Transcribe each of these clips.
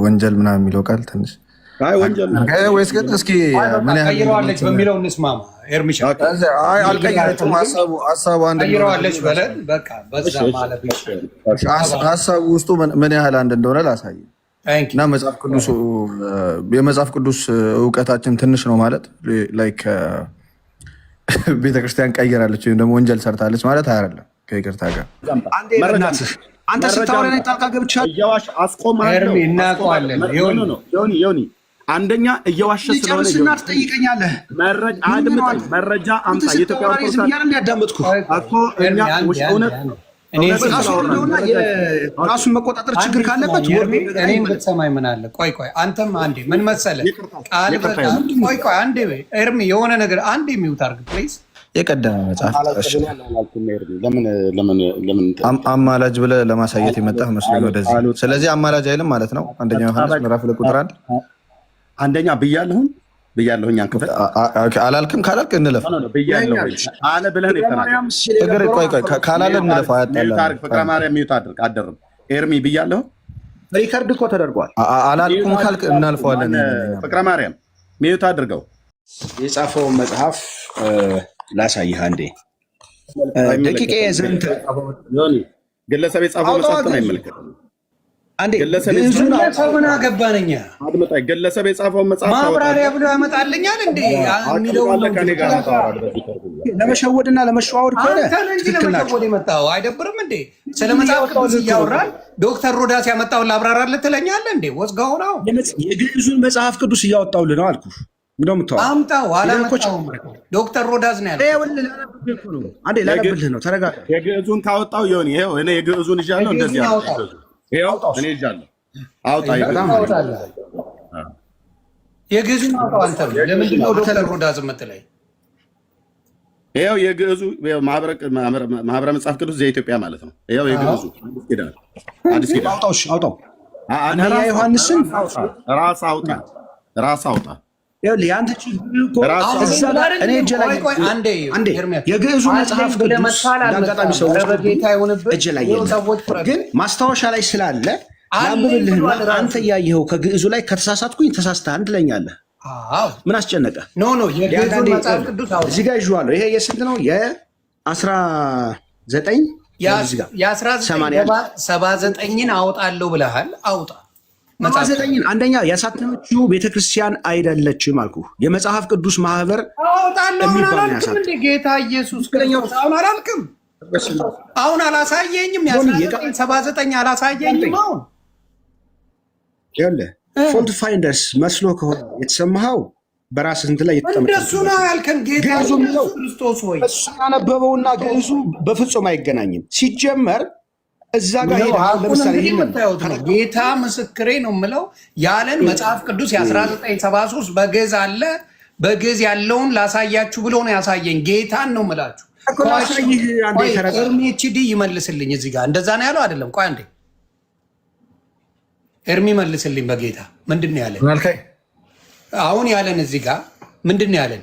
ወንጀል ምናምን የሚለው ቃል ትንሽ አይ ወንጀል ነው። ወይስ ግን እስኪ ምን ያህል ቀይረዋለች በሚለው እንስማማ። ኤርሚሻ አልቀየረችም። ሀሳቡ አንድ ቀይረዋለች በለን በቃ በዛ ማለት ሀሳቡ ውስጡ ምን ያህል አንድ እንደሆነ ላሳይ እና መጽሐፍ ቅዱስ የመጽሐፍ ቅዱስ እውቀታችን ትንሽ ነው ማለት like ቤተክርስቲያን ቀይራለች ወይም ደግሞ ወንጀል ሰርታለች ማለት አይደለም። ከይቅርታ ጋር አንተ ስታወራ እኔ ጣልቃ ገብቻለሁ። እየዋሸ አስቆምሃለሁ። እናውቀዋለን። ዮኒ አንደኛ እየዋሸ ስለሆነ ጨርስና ትጠይቀኛለህ። መረጃ አድምጠኝ፣ መረጃ አምጣ። የኢትዮጵያ ኦርቶዶክስ እያልን ያዳመጥኩህ እኮ እኛ እውነት ራሱን መቆጣጠር ችግር ካለበት እኔም ብትሰማኝ ምን አለ? ቆይ ቆይ፣ አንተም አንዴ ምን መሰለህ ቃል በቃል ቆይ ቆይ፣ አንዴ ኤርሚ የሆነ ነገር አንዴ mute አድርግ please። የቀደመ መጽሐፍ አማላጅ ብለህ ለማሳየት የመጣህ መስሎኝ ወደዚህ። ስለዚህ አማላጅ አይልም ማለት ነው። አንደኛ ዮሐንስ ምዕራፍ 2 ቁጥር 1 አንደኛ ብያለሁኝ ብያለሁኝ። አንክፈል አላልክም። ካላልክ እንለፍ አለ ብለህ ነው የተናገረው። ቆይ ቆይ፣ ካላለ እንለፍ። አያጣላም። ፍቅረ ማርያም mute አድርግ አደርም ኤርሚ ብያለሁ። record እኮ ተደርጓል። አላልኩም ካልክ እናልፈዋለን። ፍቅረ ማርያም mute አድርገው። የጻፈውን መጽሐፍ ላሳይህ አንዴ። ደቂቄ ዘንተ ግለሰብ የጻፈው መጽሐፍ አይመለከትም። አንዴ ምን አገባን እኛ? አድምጠኝ። ግለሰብ የጻፈውን መጽሐፍ ማብራሪያ ብሎ ያመጣልኛል እንዴ የሚለው ለመሸወድና ለመሸዋወድ ከሆነ አንተ እንጂ ለመሸወድ የመጣኸው አይደብርም እንዴ? ስለ መጽሐፍ ቅዱስ እያወራን ዶክተር ሮዳስ ያመጣውን ላብራራልህ ትለኛለህ እንዴ? ወስጋው ነው። የግዕዙን መጽሐፍ ቅዱስ እያወጣሁልህ ነው አልኩህ። እንደው የምታወራው አምጣው። አላመጣሁም። ዶክተር ሮዳስ ነው ያለው። አንዴ ላነብልህ ነው። ተረጋጋ። የግዕዙን ካወጣው ይሆን ይኸው፣ እኔ የግዕዙን ይዣለሁ። እንደዚህ ይኸው እኔ ይዣለሁ። አውጣ። የግዕዙን አውጣው። አንተ ለምንድን ነው ዶክተር ሮዳስ የምትለኝ? ይኸው የግዕዙ ማህበረ መጽሐፍ ቅዱስ ዘኢትዮጵያ ማለት ነው። ይኸው የግዕዙ አዲስ ኪዳን አውጣው። አውጣው። አንደኛ ዮሐንስን ራስ አውጣ፣ ራስ አውጣ። የአንተ ችግር እኮ እዛ ጋር እኔ እጄ ላይ አንዴ የግዕዙ መጽሐፍ ቅዱስ እንዳጋጣሚ ሰዎች እጄ ላይ የለም፣ ግን ማስታወሻ ላይ ስላለ ላንብብልህና አንተ እያየኸው ከግዕዙ ላይ ከተሳሳትኩኝ ተሳስተሃል ትለኛለህ። ምን አስጨነቀ? No no፣ የግዕዙን መጽሐፍ ቅዱስ እዚህ ጋር ይዤዋለሁ። ይሄ የስንት ነው? የ19 የ1979ን አውጣለሁ ብለሃል። አውጣ 79ን። አንደኛ ያሳተመችው ቤተክርስቲያን አይደለችም አልኩ። የመጽሐፍ ቅዱስ ማህበር አውጣለሁ አላልክም እንዴ? ጌታ ኢየሱስ ክርስቶስ አሁን አላልክም? አሁን አላሳየኝም። የ1979 አላሳየኝም። አሁን ይኸውልህ fault finders መስሎ ከሆነ የተሰማኸው በራስህ እንትን ላይ እንደሱ ነው ያልከን። ጌታ ኢየሱስ ክርስቶስ ወይ እሱ ያነበበውና ግዕዙ በፍጹም አይገናኝም። ሲጀመር እዛ ጋር ሄደህ ለምሳሌ ጌታ ምስክሬ ነው የምለው ያለን መጽሐፍ ቅዱስ የ1973 በግዕዝ አለ። በግዕዝ ያለውን ላሳያችሁ ብሎ ነው ያሳየኝ። ጌታን ነው የምላችሁ። ኤርሚ HD ይመልስልኝ እዚህ ጋር እንደዛ ነው ያለው አይደለም? ቆይ አንዴ ኤርሚ መልስልኝ። በጌታ ምንድን ነው ያለን? አሁን ያለን እዚህ ጋር ምንድን ነው ያለን?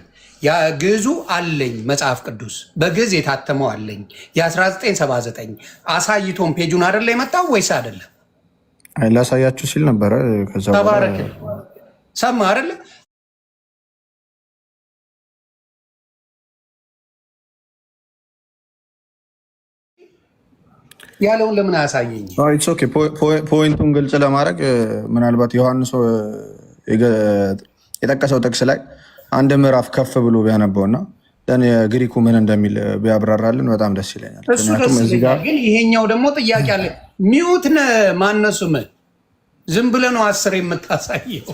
ግዕዙ አለኝ መጽሐፍ ቅዱስ በግዕዝ የታተመው አለኝ የ1979 አሳይቶን page ኡን አይደለ የመጣው ወይስ አይደለም? ላሳያችሁ ሲል ነበረ። ተባረክ ሰማ አይደለ? ያለውን ለምን አያሳየኝ? Point ኡን ግልጽ ለማድረግ ምናልባት ዮሐንስ የጠቀሰው ጥቅስ ላይ አንድ ምዕራፍ ከፍ ብሎ ቢያነበውና የግሪኩ ምን እንደሚል ቢያብራራልን በጣም ደስ ይለኛል። እሱ ደስ ይለኛል። ግን ይሄኛው ደግሞ ጥያቄ አለ። Mute ነህ ማነሱም ዝም ብለህ ነው አስር የምታሳየው።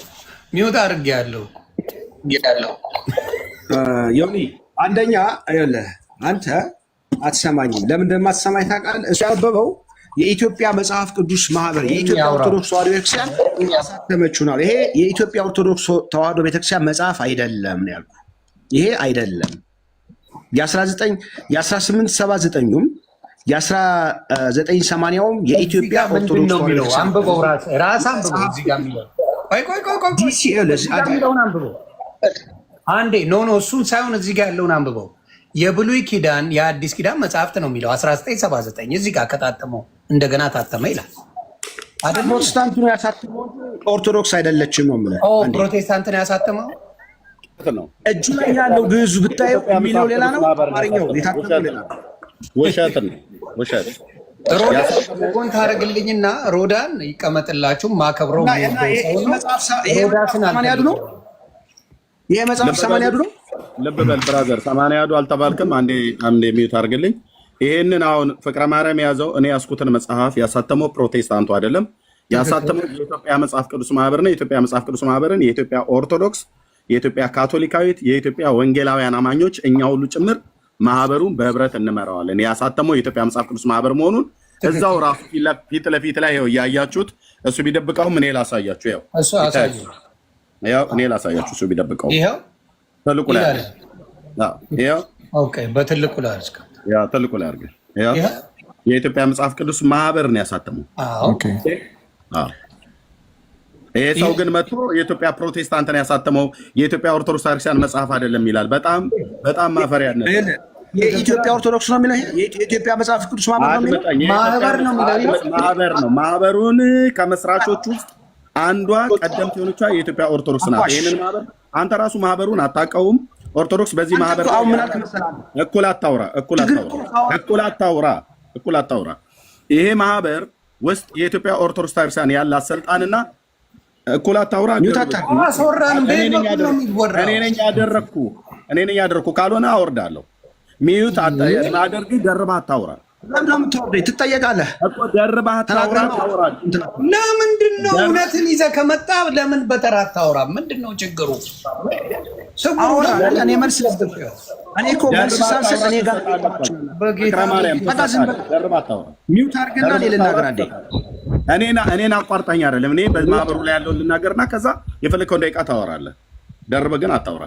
Mute አድርጌያለሁ። ዮኒ አንደኛ ይኸውልህ አንተ አትሰማኝም። ለምን እንደማትሰማኝ ታውቃለህ? እሱ ያነበበው የኢትዮጵያ መጽሐፍ ቅዱስ ማህበር የኢትዮጵያ ኦርቶዶክስ ተዋሕዶ ቤተክርስቲያን ያሳተመችው ነው። ይሄ የኢትዮጵያ ኦርቶዶክስ ተዋሕዶ ቤተክርስቲያን መጽሐፍ አይደለም ነው ያልኩህ። ይሄ አይደለም። የ1879ም የ1980ውም የኢትዮጵያ ኦርቶዶክስ ተዋሕዶ ቤተክርስቲያን አንብበው፣ ራስህ አንብበው። እዚህ ጋር የሚለው ቆይ ቆይ ቆይ ቆይ የሚለውን አንብበው አንዴ። No no፣ እሱን ሳይሆን እዚህ ጋር ያለውን አንብበው። የብሉይ ኪዳን የአዲስ ኪዳን መጽሐፍት ነው የሚለው 1979 እዚህ ጋር ከታተመው እንደገና ታተመ ይላል። አይደለም? ፕሮቴስታንቱ ነው ያሳተመው፣ ኦርቶዶክስ አይደለችም ነው የምልህ። ፕሮቴስታንት ነው ያሳተመው ነው። እጁ ላይ ያለው ግዕዙ ብታየው የሚለው ሌላ ነው፣ አማርኛው የታተመው ሌላ ነው። ውሸት ነው፣ ውሸት። ሮዳን ታደርግልኝና ሮዳን ይቀመጥላችሁ። ማከብረው ነው። ይሄ መጽሐፍ ሰማንያ ነው። ልብ በል brother፣ ሰማንያ አሐዱ አልተባልክም። አንዴ አንዴ mute አድርግልኝ። ይሄንን አሁን ፍቅረ ማርያም የያዘው እኔ ያስኩትን መጽሐፍ ያሳተመው ፕሮቴስታንቱ አይደለም። ያሳተመው የኢትዮጵያ መጽሐፍ ቅዱስ ማህበር ነው። የኢትዮጵያ መጽሐፍ ቅዱስ ማህበርን የኢትዮጵያ ኦርቶዶክስ፣ የኢትዮጵያ ካቶሊካዊት፣ የኢትዮጵያ ወንጌላውያን አማኞች እኛ ሁሉ ጭምር ማህበሩን በህብረት እንመራዋለን። ያሳተመው የኢትዮጵያ መጽሐፍ ቅዱስ ማህበር መሆኑን እዛው ራሱ ፊት ለፊት ላይ ይኸው እያያችሁት፣ እሱ ቢደብቀውም እኔ ላሳያችሁ። ይኸው እኔ ላሳያችሁ። እሱ ቢደብቀው ትልቁ ላይ ይኸው፣ በትልቁ ላይ ትልቁ ላይ አድርገህ የኢትዮጵያ መጽሐፍ ቅዱስ ማህበር ነው ያሳተመው። ይሄ ሰው ግን መጥቶ የኢትዮጵያ ፕሮቴስታንትን ያሳተመው የኢትዮጵያ ኦርቶዶክስ ቤተክርስቲያን መጽሐፍ አይደለም ይላል። በጣም በጣም ማፈሪያነት። የኢትዮጵያ ኦርቶዶክስ ነው የሚለው፣ የኢትዮጵያ መጽሐፍ ቅዱስ ማህበር ነው የሚለው፣ ማህበር ነው የሚለው፣ ማህበር ነው። ማህበሩን ከመስራቾች ውስጥ አንዷ ቀደምት የሆነቿ የኢትዮጵያ ኦርቶዶክስ ናት። ይሄንን ማህበር አንተ ራሱ ማህበሩን አታውቀውም። ኦርቶዶክስ በዚህ ማህበር እኩል አታውራ፣ እኩል አታውራ፣ እኩል አታውራ፣ እኩል አታውራ። ይሄ ማህበር ውስጥ የኢትዮጵያ ኦርቶዶክስ ቤተክርስቲያን ያላት ስልጣንና እኩል አታውራ። እኔ ነኝ ያደረግኩ፣ እኔ ነኝ ያደረግኩ። ካልሆነ አወርዳለሁ። mute አደርግ። ደርበህ አታውራ። ለምን ነው የምታወርደኝ? ትጠየቃለህ እኮ ደርበህ አታውራ። ለምንድን ነው እውነትን ይዘህ ከመጣ ለምን በተራ አታውራ? ምንድን ነው ችግሩ? እኔ መልስ እኔ እኮ መልስ ሳልሰጥ እኔ ጋር mute አድርገና እኔ ልናገር አንዴ። እኔን አቋርጠኝ አይደለም፣ እኔ በማህበሩ ላይ ያለውን ልናገርና ከዛ የፈለከውን ደቂቃ ታወራለህ። ደርበህ ግን አታውራ።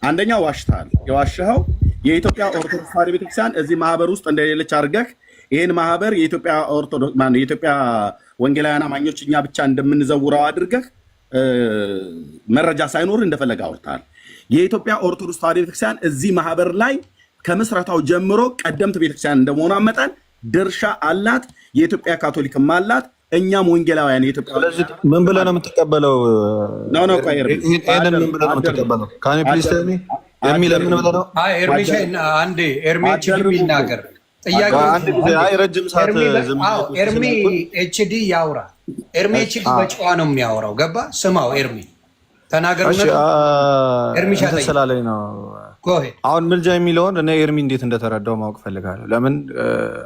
አንደኛ ዋሽተሃል። የዋሸኸው የኢትዮጵያ ኦርቶዶክስ ተዋሕዶ ቤተክርስቲያን እዚህ ማህበር ውስጥ እንደሌለች አድርገህ ይህን ማህበር የኢትዮጵያ ኦርቶዶክስ ማነው የኢትዮጵያ ወንጌላውያን አማኞች እኛ ብቻ እንደምንዘውረው አድርገህ መረጃ ሳይኖር እንደፈለገ አውርተሃል። የኢትዮጵያ ኦርቶዶክስ ተዋሕዶ ቤተክርስቲያን እዚህ ማህበር ላይ ከምስረታው ጀምሮ ቀደምት ቤተክርስቲያን እንደመሆኗ መጠን ድርሻ አላት። የኢትዮጵያ ካቶሊክም አላት። እኛም ወንጌላውያን የኢትዮጵያ ስለዚህ ምን ብለህ ነው የምትቀበለው? no no ቆይ ይሄንን ምን ብለህ ነው የምትቀበለው? can you please tell me የሚል ምን ብለህ ነው? አይ ኤርሚሻ አንዴ ኤርሚ HD ይናገር። ጥያቄ አንድ ጊዜ አይ ረጅም ሰዓት ዝም ኤርሚ HD ያውራ። ኤርሚ HD በጨዋ ነው የሚያወራው። ገባ? ስማው ኤርሚ ተናገር። ኤርሚሻ ስላለኝ ነው። አሁን ምልጃ የሚለውን እኔ ኤርሚ እንዴት እንደተረዳው ማወቅ ፈልጋለሁ። ለምን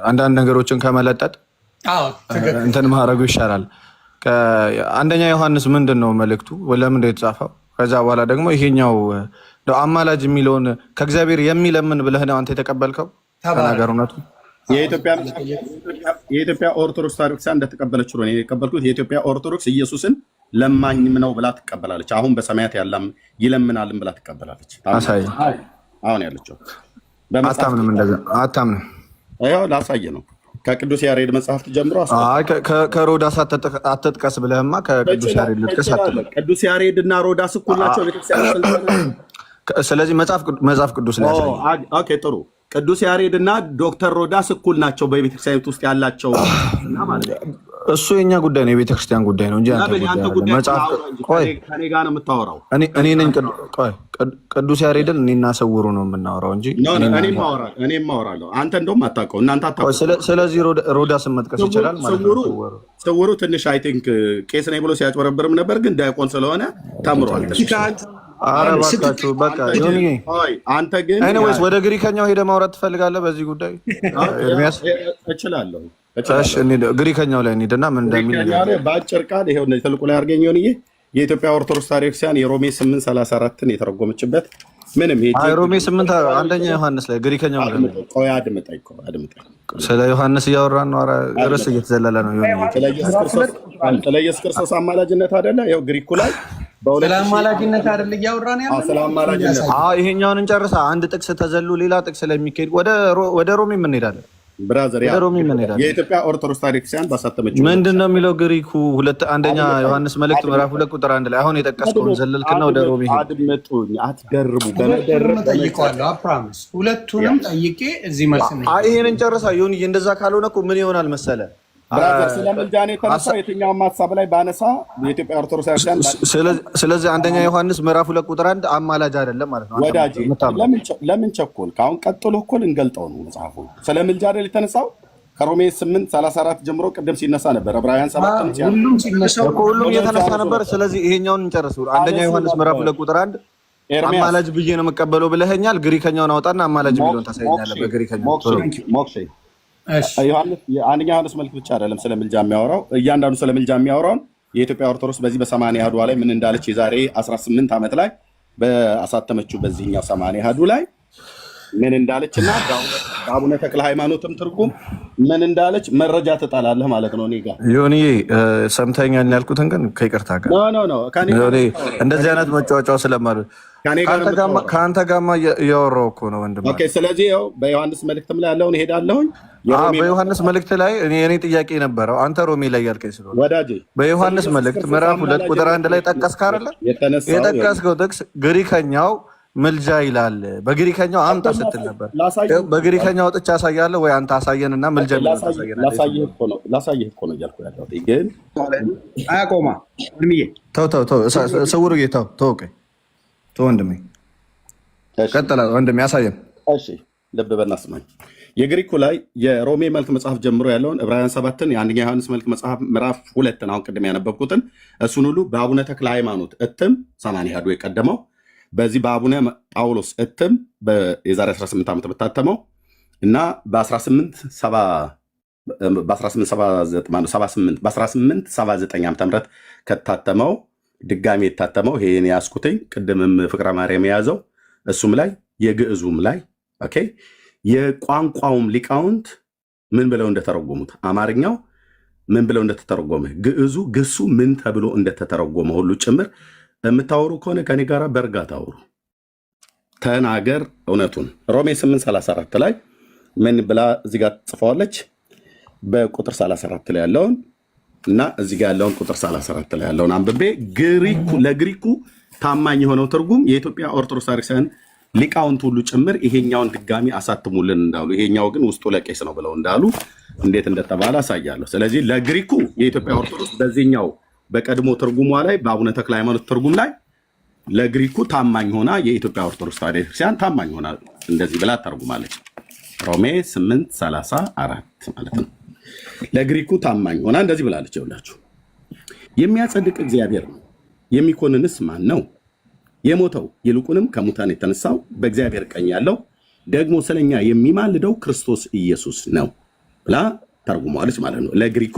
አንዳንድ ነገሮችን ከመለጠጥ እንትን ማድረጉ ይሻላል። አንደኛ ዮሐንስ ምንድን ነው መልእክቱ? ለምን የተጻፈው? ከዛ በኋላ ደግሞ ይሄኛው አማላጅ የሚለውን ከእግዚአብሔር የሚለምን ብለህ ነው አንተ የተቀበልከው? ተናገር እውነቱ። የኢትዮጵያ ኦርቶዶክስ ተዋሕዶ ቤተክርስቲያን እንደተቀበለችው ነው የተቀበልኩት። የኢትዮጵያ ኦርቶዶክስ ኢየሱስን ለማኝም ነው ብላ ትቀበላለች። አሁን በሰማያት ያላም ይለምናልም ብላ ትቀበላለች። አሁን ያለችው አታምንም፣ እንደዛ አታምንም። ይኸው ላሳየ ነው ከቅዱስ ያሬድ መጽሐፍት ጀምሮ ከሮዳስ አትጥቀስ ብለህማ ከቅዱስ ያሬድ ልጥቀስ አትልም። ቅዱስ ያሬድ እና ሮዳስ እኩል ናቸው ቤተክርስቲያን። ስለዚህ መጽሐፍ ቅዱስ ላይ okay፣ ጥሩ። ቅዱስ ያሬድ እና ዶክተር ሮዳስ እኩል ናቸው በቤተክርስቲያኒቱ ውስጥ ያላቸው እሱ የኛ ጉዳይ ነው፣ የቤተክርስቲያን ጉዳይ ነው እንጂ አንተ ጉዳይ ከእኔ ጋር ነው የምታወራው። እኔ ነኝ ቅዱስ ያሬድን እኔና ሰውሩ ነው የምናወራው እንጂ እኔም አወራለሁ። አንተ እንደውም አታውቀው፣ እናንተ አታውቀው። ስለዚህ ሮዳስን መጥቀስ ይችላል ማለት ነው። ስውሩ ትንሽ I think ቄስ ነኝ ብሎ ሲያጭበረብርም ነበር፣ ግን ዲያቆን ስለሆነ ተምሯል። ኧረ እባካችሁ በቃ አንተ ግን anyways ወደ ግሪከኛው ሄደህ ማውራት ትፈልጋለህ በዚህ ጉዳይ ኤርሚያስ? እችላለሁ። ግሪከኛው ላይ እንሂድና ምን እንደሚል በአጭር ቃል ይኸው ትልቁ ላይ አድርገኝ ሆንዬ የኢትዮጵያ ኦርቶዶክስ ተዋሕዶ ቤተክርስቲያን የሮሜ 8:34ን የተረጎመችበት ምንም ሮሜ 8 አንደኛ ዮሐንስ ላይ ግሪከኛው ቆይ አድምጠኝ፣ አድምጠኝ። ስለ ዮሐንስ እያወራን ነው። ርዕስ እየተዘለለ ነው። ስለ ኢየሱስ ክርስቶስ አማላጅነት አይደለ? ይኸው ግሪኩ ላይ ስለ አማላጅነት አይደለ እያወራን ያለ? ስለ አማላጅነት። ይሄኛውን እንጨርሳ። አንድ ጥቅስ ተዘሉ ሌላ ጥቅስ ስለሚካሄድ ወደ ሮሜ እንሄዳለን። brother የኢትዮጵያ ኦርቶዶክስ ተዋሕዶ ቤተክርስቲያን ባሳተመችው ምንድን ነው የሚለው ግሪኩ? አንደኛ ዮሐንስ መልእክት ምዕራፍ 2 ቁጥር 1 ላይ አሁን የጠቀስከውን ዘለልክና ወደ ሮሜ አድምጡኝ፣ አትደርቡ። ሁለቱንም ጠይቀዋለሁ። I promise ሁለቱንም ጠይቄ እዚህ መልስ ይሄንን ጨርሳ ይሁን። እንደዛ ካልሆነ እኮ ምን ይሆናል መሰለ፣ Brother፣ ስለ ምልጃ ነው የተነሳው። የትኛውም ሀሳብ ላይ ባነሳ የኢትዮጵያ ኦርቶዶክስ ክርስቲያን ስለዚህ አንደኛ ዮሐንስ ምዕራፍ 2 ቁጥር 1 አማላጅ አይደለም ማለት ነው። አንተ ወዳጄ የምታምነው ለምን ቸኮልክ? አሁን ቀጥሎ እኮ ልንገልጠው ነው መጽሐፉ። ስለ ምልጃ አይደል የተነሳው? ከሮሜ 8 34 ጀምሮ ቅድም ሲነሳ ነበር። ዕብራውያን 7 ሁሉም ሲነሳ እኮ ሁሉም እየተነሳ ነበር። ስለዚህ ይሄኛውን እንጨርስ። አንደኛ ዮሐንስ ምዕራፍ 2 ቁጥር 1 ኤርሚያስ አማላጅ ብዬ ነው የምቀበለው ብለኸኛል። ግሪከኛውን አውጣና አማላጅ የሚለውን ታሳየኛለህ። በግሪከኛው ሞክሼ፣ አንደኛ ዮሐንስ መልእክት ብቻ አይደለም ስለ ምልጃ የሚያወራው። እያንዳንዱ ስለ ምልጃ የሚያወራውን የኢትዮጵያ ኦርቶዶክስ በዚህ በሰማንያ አሐዱ ላይ ምን እንዳለች፣ የዛሬ 18 ዓመት ላይ በአሳተመችው በዚህኛው ሰማንያ አሐዱ ላይ ምን እንዳለች እና በአቡነ ተክለ ሃይማኖትም ትርጉም ምን እንዳለች መረጃ ትጠላለህ ማለት ነው እኔ ጋር። ዮኒዬ፣ ሰምተኛል ያልኩትን ግን ከይቅርታ ጋር No, no, no፣ ከእኔ ጋር እኔ እንደዚህ አይነት መጫወጫው ስለማሉ ከእኔ ጋር የምታወራው። ከአንተ ጋማ እያወራሁ እኮ ነው ወንድም። Okay፣ ስለዚህ ይኸው በዮሐንስ መልእክትም ላይ ያለውን እሄዳለሁኝ። የሮሜ በዮሐንስ መልእክት ላይ እኔ ጥያቄ ነበረው፣ አንተ ሮሜ ላይ ያልከኝ ስለሆነ ወዳጄ በዮሐንስ መልእክት ምዕራፍ 2 ቁጥር 1 ላይ ጠቀስክ አይደለ? የተነሳው የጠቀስከው ጥቅስ ግሪከኛው ምልጃ ይላል። በግሪከኛው አምጣ ስትል ነበር። ላሳይህ በግሪከኛው አውጥቼ አሳያለሁ ወይ አንተ አሳየንና ምልጃ የሚለውን ታሳየናለህ። ላሳይህ እኮ ነው እያልኩ ያለሁት ግን አያቆማ ወንድምዬ። ተው ተው ተው፣ ስውሩ ተው ተው፣ ቆይ ተው ወንድሜ፣ ቀጥላ ወንድሜ፣ አሳየን። እሺ፣ ልብ በልና ስማኝ። የግሪኩ ላይ የሮሜ መልክ መጽሐፍ ጀምሮ ያለውን፣ ዕብራውያን 7ን፣ የአንደኛ ዮሐንስ መልክ መጽሐፍ ምዕራፍ 2ን፣ አሁን ቅድም ያነበብኩትን እሱን ሁሉ በአቡነ ተክለ ሃይማኖት እትም ሰማንያ አሐዱ የቀደመው፣ በዚህ በአቡነ ጳውሎስ እትም የዛሬ 18 ዓመት በታተመው እና በ1879 ዓ ም ከታተመው ድጋሚ የታተመው ይሄን የያዝኩትኝ፣ ቅድምም ፍቅረ ማርያም የያዘው እሱም ላይ፣ የግዕዙም ላይ፣ okay፣ የቋንቋውም ሊቃውንት ምን ብለው እንደተረጎሙት፣ አማርኛው ምን ብለው እንደተተረጎመ፣ ግዕዙ ግሱ ምን ተብሎ እንደተተረጎመ ሁሉ ጭምር የምታወሩ ከሆነ ከኔ ጋር በእርጋታ አውሩ። ተናገር እውነቱን። ሮሜ 8:34 ላይ ምን ብላ እዚህ ጋር ጽፈዋለች? በቁጥር 34 ላይ ያለውን እና እዚህ ጋር ያለውን ቁጥር 34 ላይ ያለውን አንብቤ ለግሪኩ ታማኝ የሆነው ትርጉም የኢትዮጵያ ኦርቶዶክስ ቤተክርስቲያን ሊቃውንት ሁሉ ጭምር ይሄኛውን ድጋሚ አሳትሙልን እንዳሉ፣ ይሄኛው ግን ውስጡ ለቄስ ነው ብለው እንዳሉ፣ እንዴት እንደተባለ አሳያለሁ። ስለዚህ ለግሪኩ የኢትዮጵያ ኦርቶዶክስ በዚህኛው በቀድሞ ትርጉሟ ላይ፣ በአቡነ ተክለ ሃይማኖት ትርጉም ላይ ለግሪኩ ታማኝ ሆና፣ የኢትዮጵያ ኦርቶዶክስ ተዋሕዶ ቤተክርስቲያን ታማኝ ሆና እንደዚህ ብላ ተርጉማለች። ሮሜ 8:34 ማለት ነው። ለግሪኩ ታማኝ ሆና እንደዚህ ብላለች። ይኸውላችሁ፣ የሚያጸድቅ እግዚአብሔር ነው፣ የሚኮንንስ ማን ነው? የሞተው ይልቁንም ከሙታን የተነሳው በእግዚአብሔር ቀኝ ያለው ደግሞ ስለኛ የሚማልደው ክርስቶስ ኢየሱስ ነው ብላ ተርጉመዋለች ማለት ነው። ለግሪኩ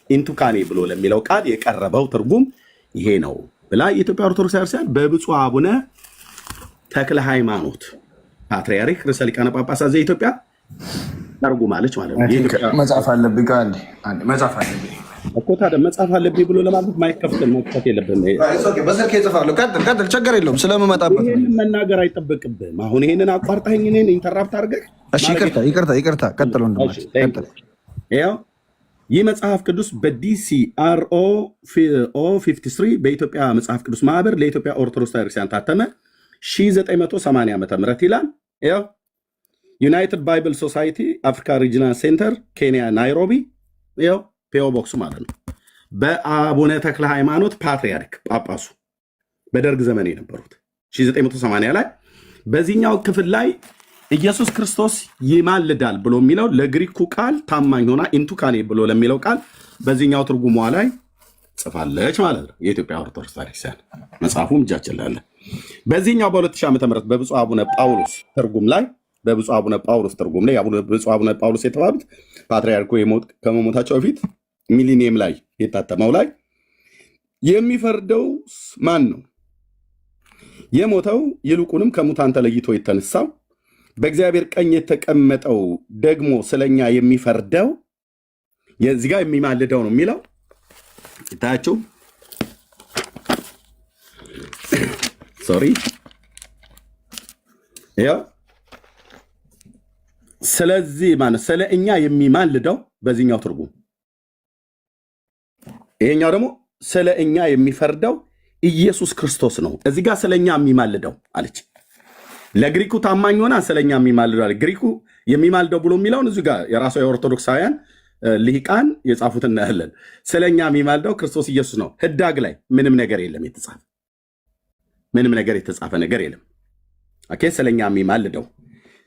ኢንቱካኔ ብሎ ለሚለው ቃል የቀረበው ትርጉም ይሄ ነው ብላ የኢትዮጵያ ኦርቶዶክስ ቤተክርስቲያን በብፁዕ አቡነ ተክለ ሃይማኖት ፓትርያርክ ርዕሰ ሊቃነ ጳጳሳት ዘኢትዮጵያ ተርጉማለች ማለት ነው። የኢትዮጵያ መጻፍ አለብኝ። ቆይ አንዴ አንዴ መጻፍ አለብኝ። እኮ ታዲያ መጻፍ አለብኝ ብሎ ለማለት ማይከፍት መክፈት የለብህም። በስልክ እጽፋለሁ። ቀጥል ቀጥል፣ ችግር የለውም ስለምመጣበት ነው። ይሄንን መናገር አይጠበቅብህም። አሁን ይሄንን አቋርጠኸኝ እኔን interrupt አድርገህ እሺ፣ ይቅርታ ይቅርታ ይቅርታ። ቀጥል ወንድማችን ቀጥል። ይኸው ይህ መጽሐፍ ቅዱስ በ DC RO 53 በኢትዮጵያ መጽሐፍ ቅዱስ ማህበር ለኢትዮጵያ ኦርቶዶክስ ቤተክርስቲያን ታተመ 1980 ዓ ም ይላል። ይኸው United Bible Society Africa Regional Center፣ ኬንያ ናይሮቢ። ይኸው P.O. Box ኡ ማለት ነው። በአቡነ ተክለ ሃይማኖት ፓትርያርክ ጳጳሱ በደርግ ዘመን የነበሩት 1980 ላይ በዚህኛው ክፍል ላይ ኢየሱስ ክርስቶስ ይማልዳል ብሎ የሚለው ለግሪኩ ቃል ታማኝ ሆና ኢንቱካኔ ብሎ ለሚለው ቃል በዚህኛው ትርጉሟ ላይ ጽፋለች ማለት ነው። የኢትዮጵያ ኦርቶዶክስ ቤተክርስቲያን መጽሐፉም እጃችን ላይ አለ። በዚህኛው በ2000 ዓ ም በብፁዕ አቡነ ጳውሎስ ትርጉም ላይ፣ በብፁዕ አቡነ ጳውሎስ ትርጉም ላይ፣ ብፁዕ አቡነ ጳውሎስ የተባሉት ፓትርያርኩ ከመሞታቸው በፊት ሚሊኒየም ላይ የታተመው ላይ የሚፈርደው ማን ነው? የሞተው ይልቁንም ከሙታን ተለይቶ የተነሳው በእግዚአብሔር ቀኝ የተቀመጠው ደግሞ ስለኛ የሚፈርደው፣ የዚህ ጋር የሚማልደው ነው የሚለው ይታያችሁ። Sorry፣ ያው ስለዚህ ማለት ስለ እኛ የሚማልደው በዚህኛው ትርጉም፣ ይሄኛው ደግሞ ስለ እኛ የሚፈርደው ኢየሱስ ክርስቶስ ነው። እዚህ ጋር ስለ እኛ የሚማልደው አለች። ለግሪኩ ታማኝ ሆና ስለ እኛ የሚማልደው አለች። ግሪኩ የሚማልደው ብሎ የሚለውን እዚህ ጋር የራሷ የኦርቶዶክሳውያን ልሂቃን የጻፉት እናያለን። ስለኛ የሚማልደው ክርስቶስ ኢየሱስ ነው። ህዳግ ላይ ምንም ነገር የለም የተጻፈ፣ ምንም ነገር የተጻፈ ነገር የለም። Okay፣ ስለኛ የሚማልደው፣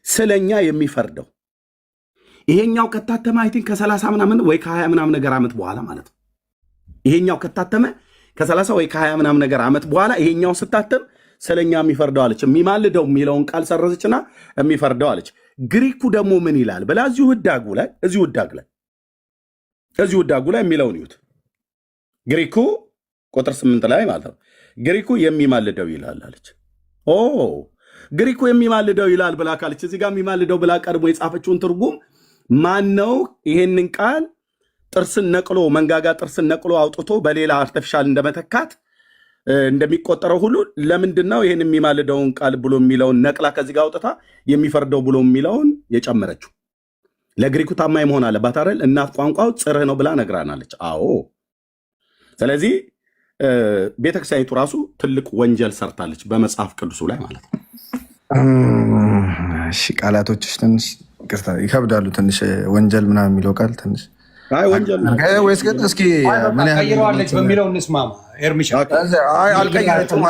ስለኛ የሚፈርደው፣ ይሄኛው ከታተመ I think ከ30 ምናምን ወይ ከ20 ምናምን ነገር ዓመት በኋላ ማለት ነው። ይሄኛው ከታተመ ከ30 ወይ ከ20 ምናምን ነገር ዓመት በኋላ ይሄኛው ስታተም ስለኛ የሚፈርደው አለች። የሚማልደው የሚለውን ቃል ሰረዘችና የሚፈርደው አለች። ግሪኩ ደግሞ ምን ይላል ብላ እዚሁ ህዳጉ ላይ የሚለውን ይዩት። ግሪኩ ቁጥር 8 ላይ ማለት ነው። ግሪኩ የሚማልደው ይላል አለች። ኦ፣ ግሪኩ የሚማልደው ይላል ብላ ካለች፣ እዚህ ጋር የሚማልደው ብላ ቀድሞ የጻፈችውን ትርጉም ማን ነው ይሄንን ቃል ጥርስን ነቅሎ፣ መንጋጋ ጥርስን ነቅሎ አውጥቶ በሌላ artificial እንደመተካት እንደሚቆጠረው ሁሉ ለምንድን ነው ይህን የሚማልደውን ቃል ብሎ የሚለውን ነቅላ ከዚህ ጋር አውጥታ የሚፈርደው ብሎ የሚለውን የጨመረችው? ለግሪኩ ታማኝ መሆን አለባት አይደል? እናት ቋንቋው ጽርህ ነው ብላ ነግራናለች። አዎ። ስለዚህ ቤተክርስቲያኒቱ ራሱ ትልቅ ወንጀል ሰርታለች በመጽሐፍ ቅዱሱ ላይ ማለት ነው። እሺ፣ ቃላቶችሽ ትንሽ ይቅርታ ይከብዳሉ። ትንሽ ወንጀል ምናምን የሚለው ቃል ትንሽ አይ፣ ወንጀል ነው። ወይስ ግን እስኪ ምን ያህል ቀይረዋለች በሚለው እንስማማ። ኤርሚሻ። አይ፣ አልቀየረችም።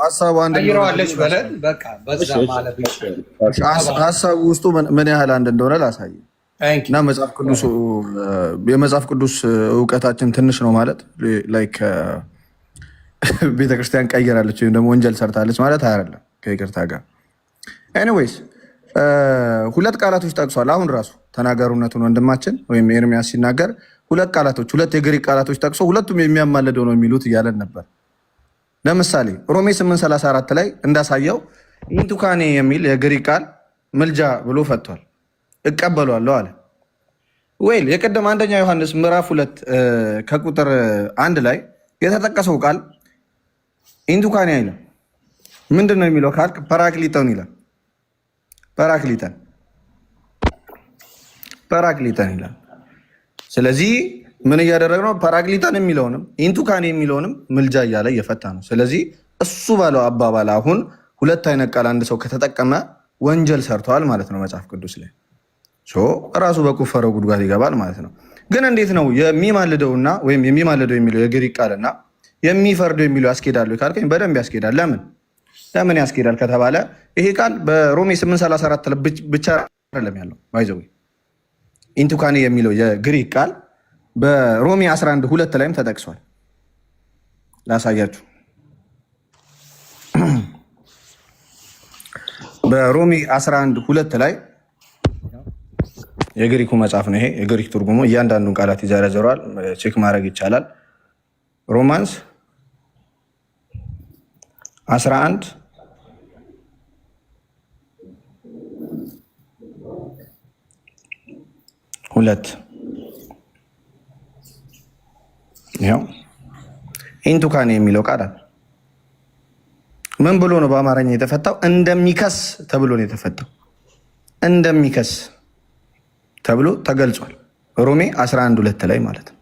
ሀሳቡ አንድ እንደሆነ ቀይረዋለች በለን በቃ በዛ ማለት ሀሳቡ ውስጡ ምን ያህል አንድ እንደሆነ ላሳይ እና መጽሐፍ ቅዱስ የመጽሐፍ ቅዱስ እውቀታችን ትንሽ ነው ማለት like ቤተክርስቲያን ቀይራለች ወይም ደግሞ ወንጀል ሰርታለች ማለት አይደለም። ከይቅርታ ጋር anyways ሁለት ቃላቶች ጠቅሷል። አሁን ራሱ ተናጋሪነቱን ወንድማችን ወይም ኤርሚያስ ሲናገር ሁለት ቃላቶች፣ ሁለት የግሪክ ቃላቶች ጠቅሶ ሁለቱም የሚያማልደው ነው የሚሉት እያለን ነበር። ለምሳሌ ሮሜ 8:34 ላይ እንዳሳየው ኢንቱካኔ የሚል የግሪክ ቃል ምልጃ ብሎ ፈቷል። እቀበሏለሁ አለ። Well፣ የቀደም አንደኛ ዮሐንስ ምዕራፍ 2 ከቁጥር 1 ላይ የተጠቀሰው ቃል ኢንቱካኔ አይልም። ምንድን ነው የሚለው ካልክ ፐራክሊጠን ይላል። ፐራክሊጠን፣ ፐራክሊጠን ይላል። ስለዚህ ምን እያደረገ ነው? ፐራክሊጠን የሚለውንም ኢንቱካኔ የሚለውንም ምልጃ እያለ እየፈታ ነው። ስለዚህ እሱ ባለው አባባል አሁን ሁለት አይነት ቃል አንድ ሰው ከተጠቀመ ወንጀል ሰርተዋል ማለት ነው። መጽሐፍ ቅዱስ ላይ ራሱ በቆፈረው ጉድጓድ ይገባል ማለት ነው። ግን እንዴት ነው የሚማልደውና ወይም የሚማልደው የሚለው የግሪክ ቃልና የሚፈርደው የሚለው ያስኬዳሉ ካልከኝ በደንብ ያስኬዳል። ለምን ያስኬዳል ከተባለ ይሄ ቃል በሮሜ 834 ብቻ አይደለም ያለው። By the way፣ ኢንቱካኔ የሚለው የግሪክ ቃል በሮሜ 11:2 ላይም ተጠቅሷል። ላሳያችሁ። በሮሜ 11:2 ላይ የግሪኩ መጽሐፍ ነው ይሄ። የግሪክ ትርጉሙ እያንዳንዱን ቃላት ይዘረዝረዋል። Check ማድረግ ይቻላል። Romans 11:2 ይኸው ኢንቱካኔ የሚለው ቃል አለ። ምን ብሎ ነው በአማርኛ የተፈታው? እንደሚከስ ተብሎ ነው የተፈታው። እንደሚከስ ተብሎ ተገልጿል። ሮሜ 11:2 ላይ ማለት ነው።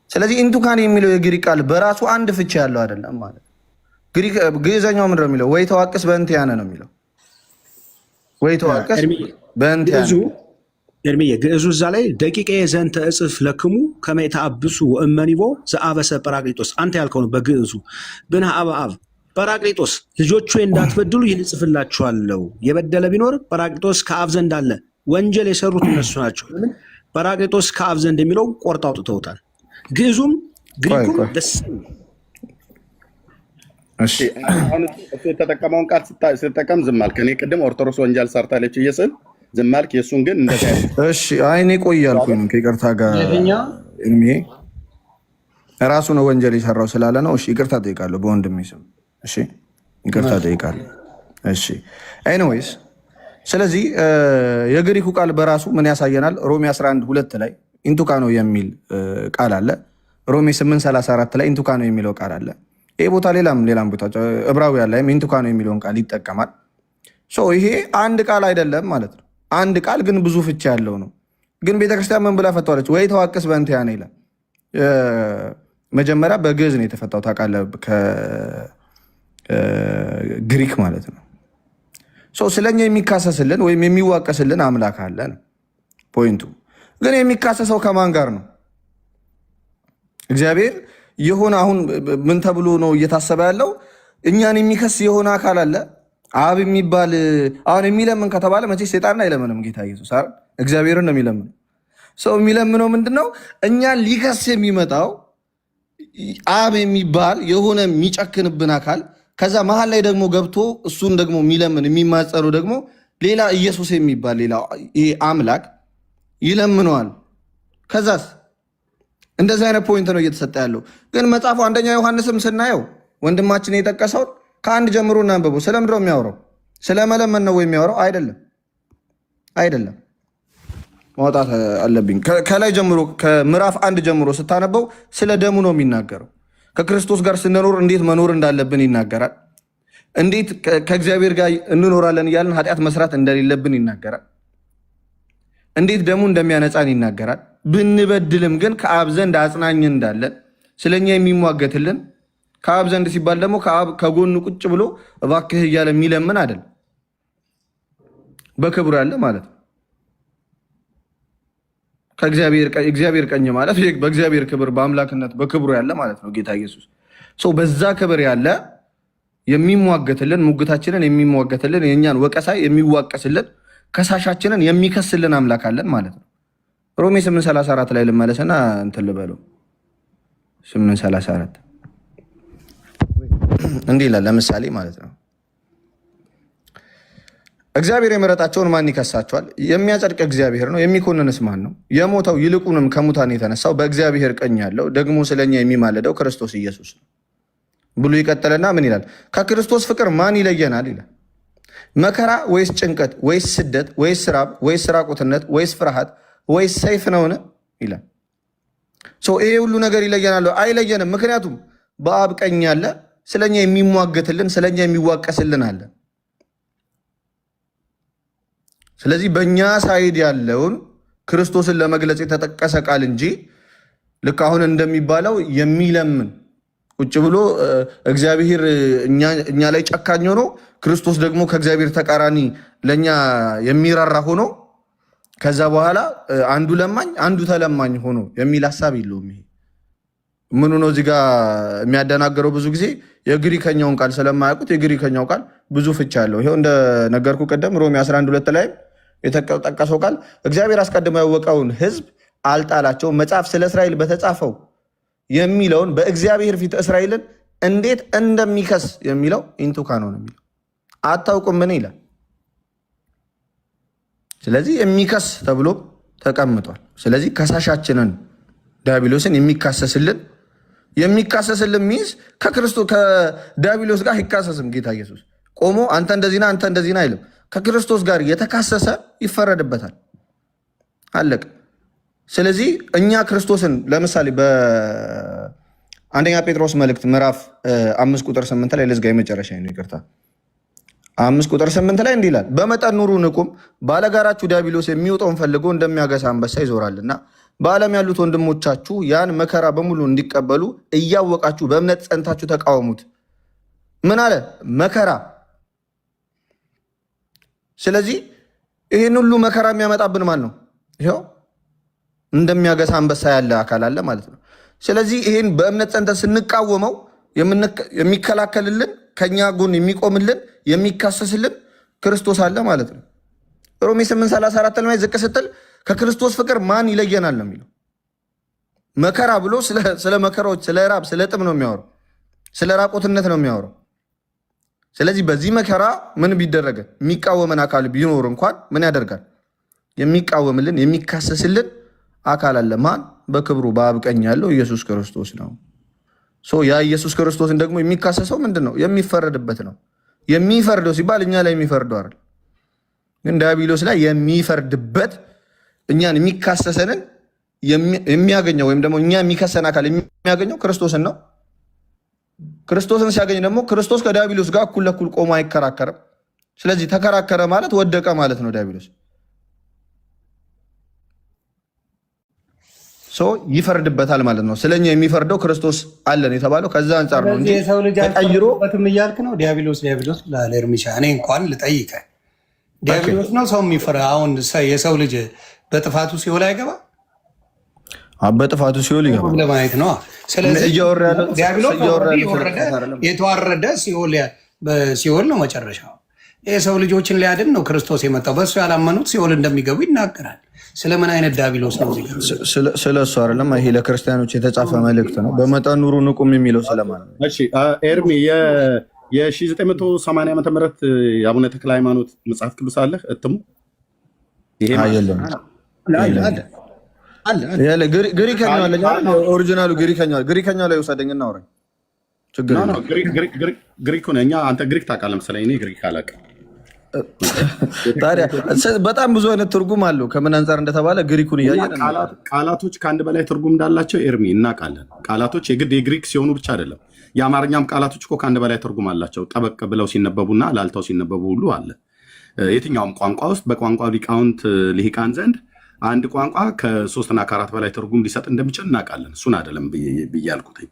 ስለዚህ ኢንቱካኔ የሚለው የግሪክ ቃል በራሱ አንድ ፍቺ ያለው አይደለም ማለት ነው። ግዕዘኛው ምንድን ነው የሚለው? ወይ ተዋቅስ በእንቲአነ ነው የሚለው። ወይ ተዋቅስ በእንቲአነ። ኤርሚዬ፣ ግዕዙ እዛ ላይ ደቂቀ ዘንተ እጽፍ ለክሙ ከመ ኢተአብሱ ወእመኒቦ ዘአበሰ ጰራቅሊጦስ፣ አንተ ያልከው ነው። በግዕዙ ብንሃ አበ አብ ጰራቅሊጦስ፣ ልጆቹ እንዳትበድሉ ይህን እጽፍላችኋለሁ። የበደለ ቢኖር ጰራቅሊጦስ ከአብ ዘንድ አለ። ወንጀል የሰሩት እነሱ ናቸው። ለምን ጰራቅሊጦስ ከአብ ዘንድ የሚለው ቆርጠው አውጥተውታል። ግዕዙም ግሪኩም ደስ አሁን እሱ የተጠቀመውን ቃል ስትጠቀም ዝም አልክ። እኔ ቅድም ኦርቶዶክስ ወንጀል ሰርታለች እየስል ዝም አልክ። የእሱን ግን እንደዚያ እሺ፣ አይ እኔ ቆይ አልኩኝ ከይቅርታ ጋር እድሜ ራሱ ነው ወንጀል የሰራው ስላለ ነው። እሺ፣ ይቅርታ ጠይቃለሁ በወንድሜ ስም። እሺ፣ ይቅርታ ጠይቃለሁ። እሺ፣ anyways፣ ስለዚህ የግሪኩ ቃል በራሱ ምን ያሳየናል? ሮሜ 11:2 ላይ ኢንቱካኖ የሚል ቃል አለ። ሮሜ 8:34 ላይ ኢንቱካኖ የሚለው ቃል አለ። ይህ ቦታ ሌላም ሌላም ቦታ ዕብራውያን ላይም ኢንቱካኖ የሚለውን ቃል ይጠቀማል። ይሄ አንድ ቃል አይደለም ማለት ነው። አንድ ቃል ግን ብዙ ፍቺ ያለው ነው። ግን ቤተክርስቲያን ምን ብላ ፈቷለች? ወይ ተዋቅስ በእንቲአነ ይላል። መጀመሪያ በግዕዝ ነው የተፈታው ታውቃለህ፣ ከግሪክ ማለት ነው። ስለኛ የሚካሰስልን ወይም የሚዋቀስልን አምላክ አለ ነው point ኡ። ግን የሚካሰሰው ከማን ጋር ነው? እግዚአብሔር የሆነ አሁን ምን ተብሎ ነው እየታሰበ ያለው? እኛን የሚከስ የሆነ አካል አለ፣ አብ የሚባል። አሁን የሚለምን ከተባለ መቼ ሴጣንን አይለምንም ጌታ ኢየሱስ አይደል? እግዚአብሔርን ነው የሚለምነው። ሰው የሚለምነው ምንድነው? እኛን ሊከስ የሚመጣው አብ የሚባል የሆነ የሚጨክንብን አካል፣ ከዛ መሀል ላይ ደግሞ ገብቶ እሱን ደግሞ የሚለምን የሚማጸኑ ደግሞ ሌላ ኢየሱስ የሚባል ሌላ ይሄ አምላክ ይለምነዋል። ከዛስ እንደዚህ አይነት point ነው እየተሰጠ ያለው። ግን መጽሐፉ አንደኛ ዮሐንስም ስናየው ወንድማችን የጠቀሰውን ከአንድ ጀምሮ እናንብበው። ስለምንድነው የሚያወራው? ስለመለመን ነው የሚያወራው? አይደለም፣ አይደለም። ማውጣት አለብኝ። ከላይ ጀምሮ ከምዕራፍ 1 ጀምሮ ስታነበው ስለ ደሙ ነው የሚናገረው። ከክርስቶስ ጋር ስንኖር እንዴት መኖር እንዳለብን ይናገራል። እንዴት ከእግዚአብሔር ጋር እንኖራለን እያልን ኃጢአት መስራት እንደሌለብን ይናገራል። እንዴት ደሙ እንደሚያነጻን ይናገራል። ብንበድልም ግን ከአብ ዘንድ አጽናኝ እንዳለን ስለኛ የሚሟገትልን፣ ከአብ ዘንድ ሲባል ደግሞ ከአብ ከጎኑ ቁጭ ብሎ እባክህ እያለ የሚለምን አይደለም፣ በክብሩ ያለ ማለት ነው። ከእግዚአብሔር ቀኝ ማለት በእግዚአብሔር ክብር በአምላክነት በክብሩ ያለ ማለት ነው ጌታ ኢየሱስ። ሰው በዛ ክብር ያለ የሚሟገትልን፣ ሙግታችንን የሚሟገትልን፣ የእኛን ወቀሳ የሚዋቀስልን፣ ከሳሻችንን የሚከስልን አምላክ አለን ማለት ነው። ሮሜ 8:34 ላይ ልመለስና እንትን ልበለው። 8:34 እንዲህ ይላል። ለምሳሌ ማለት ነው፣ እግዚአብሔር የመረጣቸውን ማን ይከሳቸዋል? የሚያጸድቅ እግዚአብሔር ነው። የሚኮንንስ ማን ነው? የሞተው ይልቁንም ከሙታን የተነሳው በእግዚአብሔር ቀኝ ያለው ደግሞ ስለኛ የሚማልደው ክርስቶስ ኢየሱስ ነው ብሎ ይቀጥልና ምን ይላል? ከክርስቶስ ፍቅር ማን ይለየናል ይላል። መከራ ወይስ ጭንቀት ወይስ ስደት ወይስ ራብ ወይስ ራቁትነት ወይስ ፍርሃት ወይስ ሰይፍ ነውን ይላል። ይሄ ሁሉ ነገር ይለየናል? አይለየንም። ምክንያቱም በአብ ቀኝ ያለ ስለኛ የሚሟገትልን ስለኛ የሚዋቀስልን አለ። ስለዚህ በእኛ side ያለውን ክርስቶስን ለመግለጽ የተጠቀሰ ቃል እንጂ ልክ አሁን እንደሚባለው የሚለምን ቁጭ ብሎ እግዚአብሔር እኛ ላይ ጨካኝ ሆኖ ክርስቶስ ደግሞ ከእግዚአብሔር ተቃራኒ ለእኛ የሚራራ ሆኖ ከዛ በኋላ አንዱ ለማኝ አንዱ ተለማኝ ሆኖ የሚል ሀሳብ የለውም። ይሄ ምኑ ነው እዚህ ጋር የሚያደናገረው? ብዙ ጊዜ የግሪከኛውን ቃል ስለማያውቁት የግሪከኛው ቃል ብዙ ፍቻ አለው። ይኸው እንደነገርኩ ቀደም ሮሜ 11:2 ላይ የተጠቀሰው ቃል እግዚአብሔር አስቀድሞ ያወቀውን ሕዝብ አልጣላቸውም፣ መጽሐፍ ስለ እስራኤል በተጻፈው የሚለውን በእግዚአብሔር ፊት እስራኤልን እንዴት እንደሚከስ የሚለው ኢንቱካ ነው የሚለው አታውቁም ምን ይላል። ስለዚህ የሚከስ ተብሎ ተቀምጧል። ስለዚህ ከሳሻችንን ዲያብሎስን የሚካሰስልን means ከክርስቶስ ከዲያብሎስ ጋር አይካሰስም። ጌታ ኢየሱስ ቆሞ አንተ እንደዚህ ነህ አንተ እንደዚህ ነህ አይልም። ከክርስቶስ ጋር የተካሰሰ ይፈረድበታል። አለቅ። ስለዚህ እኛ ክርስቶስን ለምሳሌ በአንደኛ ጴጥሮስ መልእክት ምዕራፍ 5 ቁጥር 8 ላይ ልዝጋ፣ የመጨረሻ ነው፣ ይቅርታ። 5 ቁጥር 8 ላይ እንዲህ ይላል፣ በመጠን ኑሩ ንቁም፣ ባለጋራችሁ ዲያብሎስ የሚውጠውን ፈልጎ እንደሚያገሳ አንበሳ ይዞራልና በዓለም ያሉት ወንድሞቻችሁ ያን መከራ በሙሉ እንዲቀበሉ እያወቃችሁ በእምነት ጸንታችሁ ተቃወሙት። ምን አለ? መከራ። ስለዚህ ይህን ሁሉ መከራ የሚያመጣብን ማን ነው? ይኸው እንደሚያገሳ አንበሳ ያለ አካል አለ ማለት ነው። ስለዚህ ይህን በእምነት ጸንተን ስንቃወመው የሚከላከልልን፣ ከኛ ጎን የሚቆምልን፣ የሚካሰስልን ክርስቶስ አለ ማለት ነው። ሮሜ 8:34 ላይ ዝቅ ስትል ከክርስቶስ ፍቅር ማን ይለየናል ነው የሚለው። መከራ ብሎ ስለ መከራዎች፣ ስለ ራብ፣ ስለ ጥም ነው የሚያወራው። ስለ ራቁትነት ነው የሚያወራው። ስለዚህ በዚህ መከራ ምን ቢደረግ የሚቃወመን አካል ቢኖር እንኳን ምን ያደርጋል? የሚቃወምልን የሚካሰስልን አካል አለ። ማን? በክብሩ በአብ ቀኝ ያለው ኢየሱስ ክርስቶስ ነው። ያ ኢየሱስ ክርስቶስን ደግሞ የሚካሰሰው ምንድን ነው? የሚፈረድበት ነው። የሚፈርደው ሲባል እኛ ላይ የሚፈርደው አይደል፣ ግን ዲያብሎስ ላይ የሚፈርድበት እኛን የሚካሰሰንን የሚያገኘው ወይም ደግሞ እኛ የሚከሰን አካል የሚያገኘው ክርስቶስን ነው። ክርስቶስን ሲያገኝ ደግሞ ክርስቶስ ከዲያብሎስ ጋር እኩል ለእኩል ቆሞ አይከራከርም። ስለዚህ ተከራከረ ማለት ወደቀ ማለት ነው። ዲያብሎስ ይፈርድበታል ማለት ነው። ስለኛ የሚፈርደው ክርስቶስ አለን የተባለው ከዛ አንጻር ነው እንጂ የሰው ልጅ ተቀይሮ አይፈርድበትም እያልክ ነው። ዲያብሎስ ዲያብሎስ ብለሃል ኤርሚሻ። እኔ እንኳን ልጠይቅህ፣ ዲያብሎስ ነው ሰው የሚፈራ? አሁን የሰው ልጅ በጥፋቱ ሲኦል አይገባ? በጥፋቱ ሲኦል ይገባል ለማየት ነው። ስለዚህ ዲያብሎስ የተዋረደ ሲኦል ነው መጨረሻው። የሰው ልጆችን ሊያድን ነው ክርስቶስ የመጣው። በእሱ ያላመኑት ሲኦል እንደሚገቡ ይናገራል። ስለምን አይነት ዳቢሎስ ነው? ስለ እሱ አይደለም። ይሄ ለክርስቲያኖች የተጻፈ መልእክት ነው። በመጠን ኑሩ ንቁም የሚለው ስለማን ነው? እሺ ኤርሚ፣ የ1980 ዓመተ ምህረት የአቡነ ተክለ ሃይማኖት መጽሐፍ ቅዱስ አለ እትሙ? ይሄ የለም። ግሪከኛው አለኝ። Original ኡ ግሪከኛው ላይ ውሰደኝ እና አውራኝ። ችግር ግሪክ እኛ አንተ ግሪክ ታውቃለህ መሰለኝ፣ እኔ ግሪክ አላውቅም። ታዲያ በጣም ብዙ አይነት ትርጉም አለው። ከምን አንጻር እንደተባለ ግሪኩን እያየን ቃላቶች ከአንድ በላይ ትርጉም እንዳላቸው ኤርሚ እናውቃለን። ቃላቶች የግድ የግሪክ ሲሆኑ ብቻ አይደለም። የአማርኛም ቃላቶች እኮ ከአንድ በላይ ትርጉም አላቸው። ጠበቅ ብለው ሲነበቡና ላልተው ሲነበቡ ሁሉ አለ። የትኛውም ቋንቋ ውስጥ በቋንቋ ሊቃውንት ልሂቃን ዘንድ አንድ ቋንቋ ከሶስትና ከአራት በላይ ትርጉም ሊሰጥ እንደሚችል እናውቃለን። እሱን አይደለም ብዬ አልኩትኝ።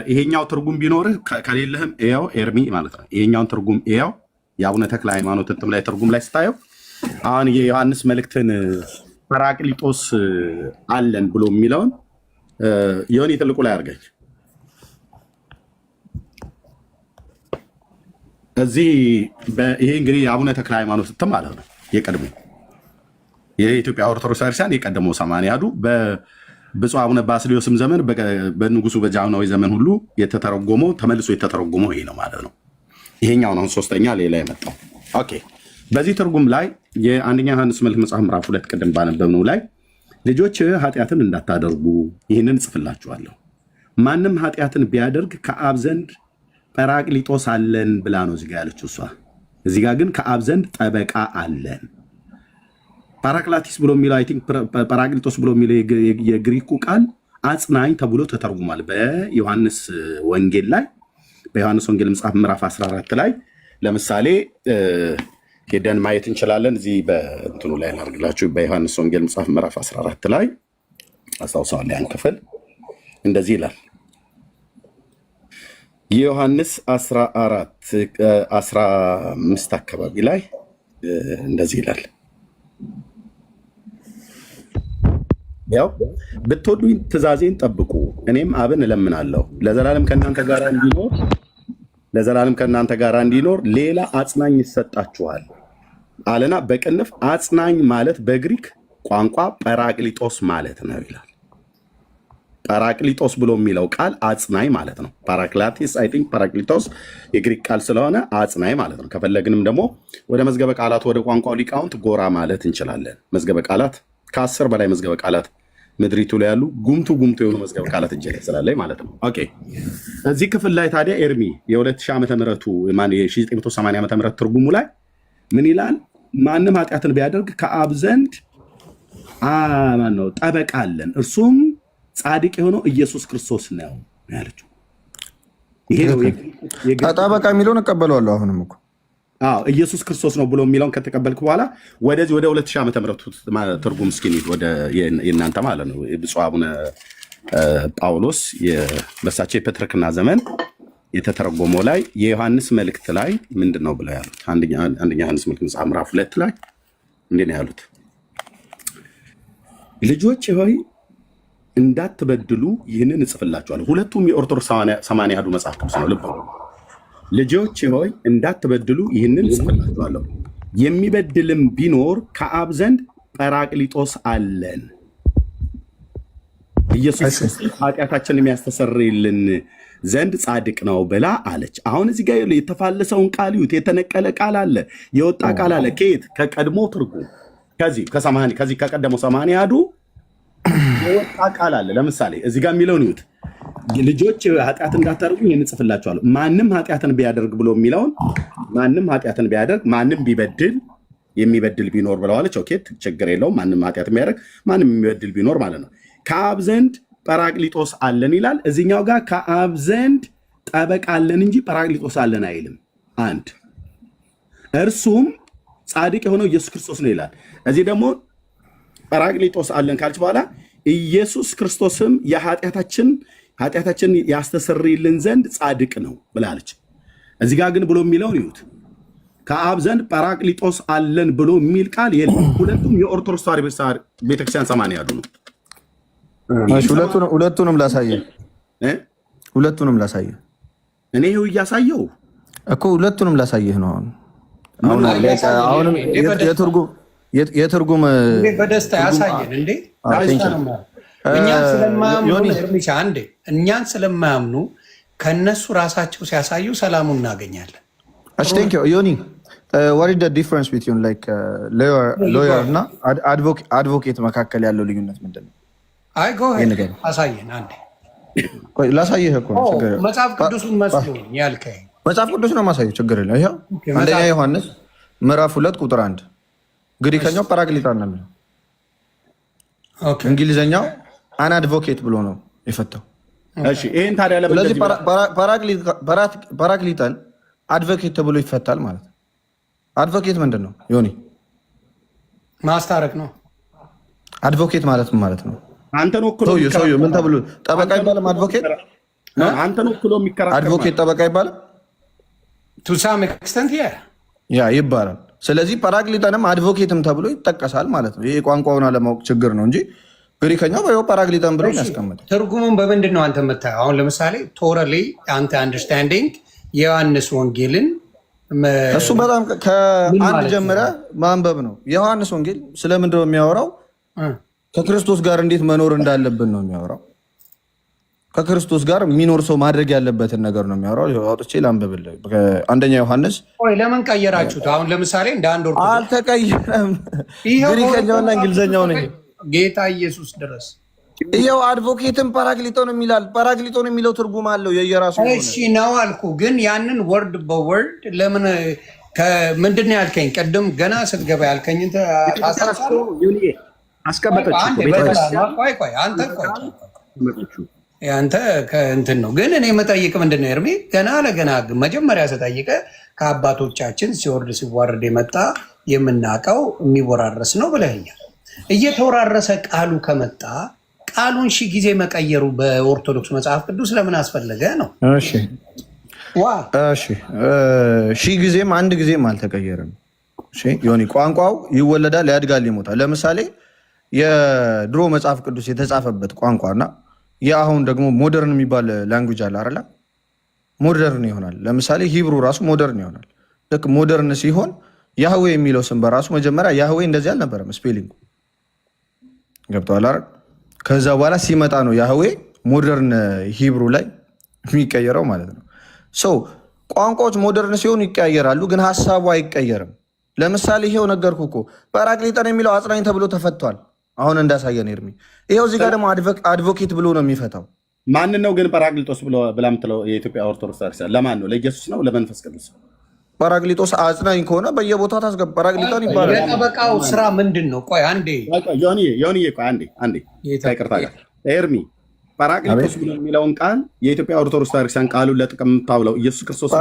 ይሄኛው ትርጉም ቢኖርህ ከሌለህም ያው ኤርሚ ማለት ነው። ይሄኛውን ትርጉም ያው የአቡነ ተክለ ሃይማኖት እትም ላይ ትርጉም ላይ ስታየው አሁን የዮሐንስ መልእክትን ጰራቅሊጦስ አለን ብሎ የሚለውን የሆነ ትልቁ ላይ አድርገኝ እዚህ ይሄ እንግዲህ የአቡነ ተክለ ሃይማኖት እትም ማለት ነው። የቀድሞ የኢትዮጵያ ኦርቶዶክስ ቤተክርስቲያን የቀደመው ሰማንያ አሐዱ በብፁዕ አቡነ ባስልዮስም ዘመን በንጉሱ በጃንሆይ ዘመን ሁሉ የተተረጎመው ተመልሶ የተተረጎመው ይሄ ነው ማለት ነው። ይሄኛው ነው ሶስተኛ ሌላ የመጣው። Okay፣ በዚህ ትርጉም ላይ የአንደኛ ዮሐንስ መልእክት መጽሐፍ ምዕራፍ 2 ቅድም ባነበብነው ላይ ልጆች ኃጢአትን እንዳታደርጉ ይህንን እጽፍላችኋለሁ፣ ማንም ኃጢአትን ቢያደርግ ከአብ ዘንድ ጰራቅሊጦስ አለን ብላ ነው እዚጋ ያለችው እሷ። እዚጋ ግን ከአብ ዘንድ ጠበቃ አለን። ፓራክላቲስ ብሎ የሚለው I think ጰራቅሊጦስ ብሎ የሚለው የግሪኩ ቃል አጽናኝ ተብሎ ተተርጉሟል በዮሐንስ ወንጌል ላይ፣ በዮሐንስ ወንጌል መጽሐፍ ምዕራፍ 14 ላይ ለምሳሌ ሄደን ማየት እንችላለን። እዚህ በእንትኑ ላይ ላድርግላችሁ። በዮሐንስ ወንጌል መጽሐፍ ምዕራፍ 14 ላይ አስታውሰዋለሁ ያን ክፍል እንደዚህ ይላል። የዮሐንስ 14 15 አካባቢ ላይ እንደዚህ ይላል። ያው ብትወዱኝ ትእዛዜን ጠብቁ፣ እኔም አብን እለምናለሁ ለዘላለም ከእናንተ ጋር እንዲኖር ለዘላለም ከእናንተ ጋር እንዲኖር ሌላ አጽናኝ ይሰጣችኋል አለና በቅንፍ አጽናኝ ማለት በግሪክ ቋንቋ ጰራቅሊጦስ ማለት ነው ይላል። ጰራቅሊጦስ ብሎ የሚለው ቃል አጽናኝ ማለት ነው። ፓራክላቲስ I think ጰራቅሊጦስ የግሪክ ቃል ስለሆነ አጽናኝ ማለት ነው። ከፈለግንም ደግሞ ወደ መዝገበ ቃላት ወደ ቋንቋው ሊቃውንት ጎራ ማለት እንችላለን። መዝገበ ቃላት ከ10 በላይ መዝገበ ቃላት ምድሪቱ ላይ ያሉ ጉምቱ ጉምቱ የሆኑ መዝገበ ቃላት እጄ ላይ ስላለኝ ማለት ነው። Okay፣ እዚህ ክፍል ላይ ታዲያ ኤርሚ የ2000 ዓመተ ምህረቱ የ1980 ዓመተ ምህረት ትርጉሙ ላይ ምን ይላል? ማንም ኃጢአትን ቢያደርግ ከአብ ዘንድ ማነው ጠበቃ አለን፣ እርሱም ጻድቅ የሆነው ኢየሱስ ክርስቶስ ነው ያለችው። ይሄ ነው ጠበቃ የሚለውን እቀበለዋለሁ። አሁንም እኮ አዎ ኢየሱስ ክርስቶስ ነው ብሎ የሚለውን ከተቀበልክ በኋላ ወደዚህ ወደ 2000 ዓመተ ምህረት ትርጉም እስኪ እንሂድ። ወደ የእናንተ ማለት ነው ብፁዕ አቡነ ጳውሎስ በሳቸው የፕትርክና ዘመን የተተረጎመው ላይ የዮሐንስ መልእክት ላይ ምንድን ነው ብለው ያሉት? አንደኛ ዮሐንስ መልእክት መጽሐፍ ምዕራፍ 2 ላይ እንዴ ነው ያሉት? ልጆች ሆይ እንዳትበድሉ ይህንን እጽፍላችኋለሁ። ሁለቱም የኦርቶዶክስ ሰማንያ አሐዱ መጽሐፍ ቅዱስ ነው። ልብ ልጆች ሆይ እንዳትበድሉ ይህንን እጽፍላችኋለሁ። የሚበድልም ቢኖር ከአብ ዘንድ ጰራቅሊጦስ አለን፣ ኢየሱስ ክርስቶስ ኃጢአታችንን የሚያስተሰርይልን ዘንድ ጻድቅ ነው ብላ አለች። አሁን እዚህ ጋር የተፋለሰውን ቃል ይዩት። የተነቀለ ቃል አለ፣ የወጣ ቃል አለ። ከየት? ከቀድሞ ትርጉም ከዚህ ከቀደመው ሰማንያ አሐዱ የወጣ ቃል አለ። ለምሳሌ እዚህ ጋር የሚለውን ይዩት። ልጆች ኃጢአት እንዳታደርጉ ይህን እጽፍላችኋለሁ። ማንም ኃጢአትን ቢያደርግ ብሎ የሚለውን ማንም ኃጢአትን ቢያደርግ ማንም ቢበድል የሚበድል ቢኖር ብለዋለች። Okay ችግር የለውም። ማንም ኃጢአት ቢያደርግ ማንም የሚበድል ቢኖር ማለት ነው። ከአብ ዘንድ ጰራቅሊጦስ አለን ይላል። እዚኛው ጋር ከአብ ዘንድ ጠበቃ አለን እንጂ ጰራቅሊጦስ አለን አይልም። አንድ እርሱም ጻድቅ የሆነው ኢየሱስ ክርስቶስ ነው ይላል። እዚህ ደግሞ ጰራቅሊጦስ አለን ካለች በኋላ ኢየሱስ ክርስቶስም የኃጢአታችን ኃጢአታችን ያስተሰርይልን ዘንድ ጻድቅ ነው ብላለች። እዚህ ጋር ግን ብሎ የሚለውን ይዩት። ከአብ ዘንድ ጰራቅሊጦስ አለን ብሎ የሚል ቃል የለም። ሁለቱም የኦርቶዶክስ ተዋሕዶ ቤተክርስቲያን ሰማንያ ያሉ ነው። ሁለቱንም ላሳየህ፣ ሁለቱንም ላሳየህ። እኔ ይኸው እያሳየው እኮ ሁለቱንም ላሳየህ ነው። አሁን አሁንም የትርጉም በደስታ ያሳየን እንዴ። እኛን ስለማያምኑ አንዴ እኛን ስለማያምኑ ከእነሱ ራሳቸው ሲያሳዩ ሰላሙን እናገኛለን። እሺ thank you ዮኒ። What is the difference between like lawyer እና advocate መካከል ያለው ልዩነት ምንድን ነው? አይ go አሳየን አንዴ። ላሳየህ እኮ ነው። መጽሐፍ ቅዱሱን መስሎኝ ያልከኝ መጽሐፍ ቅዱስ ነው ማሳየው፣ ችግር የለም። ይኸው አንደኛ ዮሐንስ ምዕራፍ 2 ቁጥር 1 ግሪከኛው ጳራቅሊጣን ነው የሚለው፣ እንግሊዘኛው an advocate ብሎ ነው የፈታው። ይህን ታዲያ ስለዚህ ፓራክሊጠን advocate ተብሎ ይፈታል ማለት ነው። Advocate ምንድን ነው ዮኒ? ማስታረቅ ነው። Advocate ማለት ምን ማለት ነው? አንተን ወክሎ ሰውዬው ምን ተብሎ ጠበቃ ይባላል? Advocate አንተን ወክሎ የሚከራከር Advocate ጠበቃ ይባላል? To some extent yeah. Yeah ይባላል። ስለዚህ ፓራክሊጠንም advocate ም ተብሎ ይጠቀሳል ማለት ነው። ይሄ የቋንቋውን አለማወቅ ችግር ነው እንጂ ግሪከኛው በይኸው ፓራክሊጠን ብሎ ያስቀምጣል። ትርጉሙን በምንድን ነው አንተ የምታየው? አሁን ለምሳሌ totally አንተ understanding የዮሐንስ ወንጌልን እሱ በጣም ከአንድ ጀምረ ማንበብ ነው። የዮሐንስ ወንጌል ስለምንድን ነው የሚያወራው? ከክርስቶስ ጋር እንዴት መኖር እንዳለብን ነው የሚያወራው። ከክርስቶስ ጋር የሚኖር ሰው ማድረግ ያለበትን ነገር ነው የሚያወራው። አውጥቼ ላንብብልህ። አንደኛ ዮሐንስ ቆይ ለምን ቀየራችሁት? አሁን ለምሳሌ እንደ አንድ ኦርቶዶክስ አልተቀየረም። ግሪከኛውና እንግሊዘኛው ነው። ጌታ ኢየሱስ ድረስ ይኸው advocate ም ፓራክሊጦን የሚላል። ፓራክሊጦን የሚለው ትርጉም አለው የየራሱ። እሺ ነው አልኩ። ግን ያንን word በ word ለምን ምንድን ነው ያልከኝ? ቅድም ገና ስትገባ ያልከኝ አስቀመጠች። ቆይ ቆይ አንተ ቆይ አንተ ከእንትን ነው ግን እኔ የምጠይቅ ምንድን ነው ኤርሚ፣ ገና ለገና መጀመሪያ ስጠይቀ ከአባቶቻችን ሲወርድ ሲዋረድ የመጣ የምናውቀው የሚወራረስ ነው ብለኸኛል። እየተወራረሰ ቃሉ ከመጣ ቃሉን ሺህ ጊዜ መቀየሩ በኦርቶዶክስ መጽሐፍ ቅዱስ ለምን አስፈለገ ነው? እሺ ሺህ ጊዜም አንድ ጊዜም አልተቀየረም። ዮኒ፣ ቋንቋው ይወለዳል፣ ያድጋል፣ ይሞታል። ለምሳሌ የድሮ መጽሐፍ ቅዱስ የተጻፈበት ቋንቋና የአሁን ደግሞ modern የሚባል language አለ አይደለ? Modern ይሆናል። ለምሳሌ Hebrew ራሱ modern ይሆናል። ልክ modern ሲሆን ያህዌ የሚለው ስም በራሱ መጀመሪያ ያህዌ እንደዚህ አልነበረም spelling ኡ፣ ገብቶሃል አይደል? ከዛ በኋላ ሲመጣ ነው ያህዌ modern Hebrew ላይ የሚቀየረው ማለት ነው። So ቋንቋዎች modern ሲሆኑ ይቀያየራሉ፣ ግን ሀሳቡ አይቀየርም። ለምሳሌ ይሄው ነገርኩ እኮ፣ ፓራክሊጠን የሚለው አጽናኝ ተብሎ ተፈቷል። አሁን እንዳሳየን ኤርሚ፣ ይኸው እዚህ ጋር ደግሞ advocate ብሎ ነው የሚፈታው። ማንን ነው ግን ጳራቅሊጦስ ብላ የምትለው የኢትዮጵያ ኦርቶዶክስ ቤተክርስቲያን? ለማን ነው? ለኢየሱስ ነው? ለመንፈስ ቅዱስ? ፓራክሊጦስ አጽናኝ ከሆነ በየቦታው ታስገባ ፓራክሊጦን ይባላል። የጠበቃው ስራ ምንድን ነው? ቆይ አንዴ። ዮኒ፣ ቆይ አንዴ አንዴ፣ ይቅርታ ጋር ኤርሚ፣ ጳራቅሊጦስ ብሎ የሚለውን ቃል የኢትዮጵያ ኦርቶዶክስ ቤተክርስቲያን ቃሉን ለጥቅም የምታውለው ኢየሱስ ክርስቶስ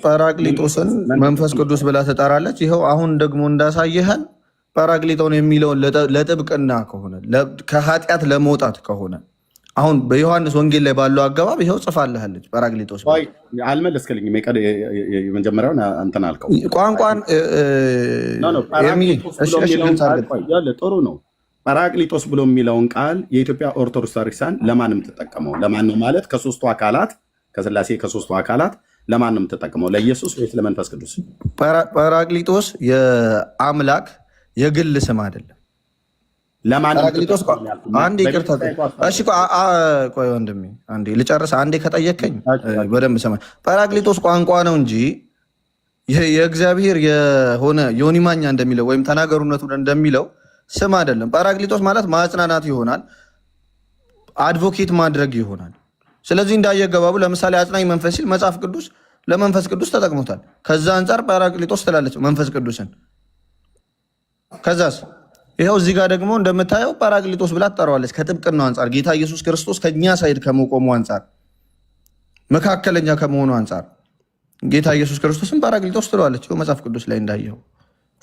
ጳራቅሊጦስን መንፈስ ቅዱስ ብላ ትጠራለች። ይኸው አሁን ደግሞ እንዳሳየህን ጳራቅሊጦን የሚለውን ለጥብቅና ከሆነ፣ ከኃጢአት ለመውጣት ከሆነ፣ አሁን በዮሐንስ ወንጌል ላይ ባለው አገባብ ይኸው ጽፋልሃለች ጳራቅሊጦስ። አልመለስክልኝም። የመጀመሪያውን እንትን አልከው። ቋንቋን ጥሩ ነው። ጳራቅሊጦስ ብሎ የሚለውን ቃል የኢትዮጵያ ኦርቶዶክስ ቤተክርስቲያን ለማን የምትጠቀመው ለማን ነው? ማለት ከሶስቱ አካላት፣ ከስላሴ ከሶስቱ አካላት ለማን ነው የምትጠቀመው? ለኢየሱስ ወይስ ለመንፈስ ቅዱስ? ጳራቅሊጦስ የአምላክ የግል ስም አይደለም። ለማን ጳራቅሊጦስ፣ አንዴ ይቅርታ፣ እሺ ቆይ ወንድሜ አንዴ ልጨርስ። አንዴ ከጠየከኝ በደንብ ሰማ። ጳራቅሊጦስ ቋንቋ ነው እንጂ የእግዚአብሔር የሆነ ዮኒ ማኛ እንደሚለው ወይም ተናገሩነቱ እንደሚለው ስም አይደለም። ጳራቅሊጦስ ማለት ማጽናናት ይሆናል፣ advocate ማድረግ ይሆናል። ስለዚህ እንዳየገባቡ ለምሳሌ አጽናኝ መንፈስ ሲል መጽሐፍ ቅዱስ ለመንፈስ ቅዱስ ተጠቅሞታል። ከዛ አንጻር ጳራቅሊጦስ ትላለች መንፈስ ቅዱስን። ከዛስ ይኸው እዚህ ጋር ደግሞ እንደምታየው ጳራቅሊጦስ ብላ ትጠራዋለች። ከጥብቅናው አንጻር፣ ጌታ ኢየሱስ ክርስቶስ ከኛ side ከመቆሙ አንጻር፣ መካከለኛ ከመሆኑ አንጻር ጌታ ኢየሱስ ክርስቶስን ጳራቅሊጦስ ትለዋለች። ይኸው መጽሐፍ ቅዱስ ላይ እንዳየኸው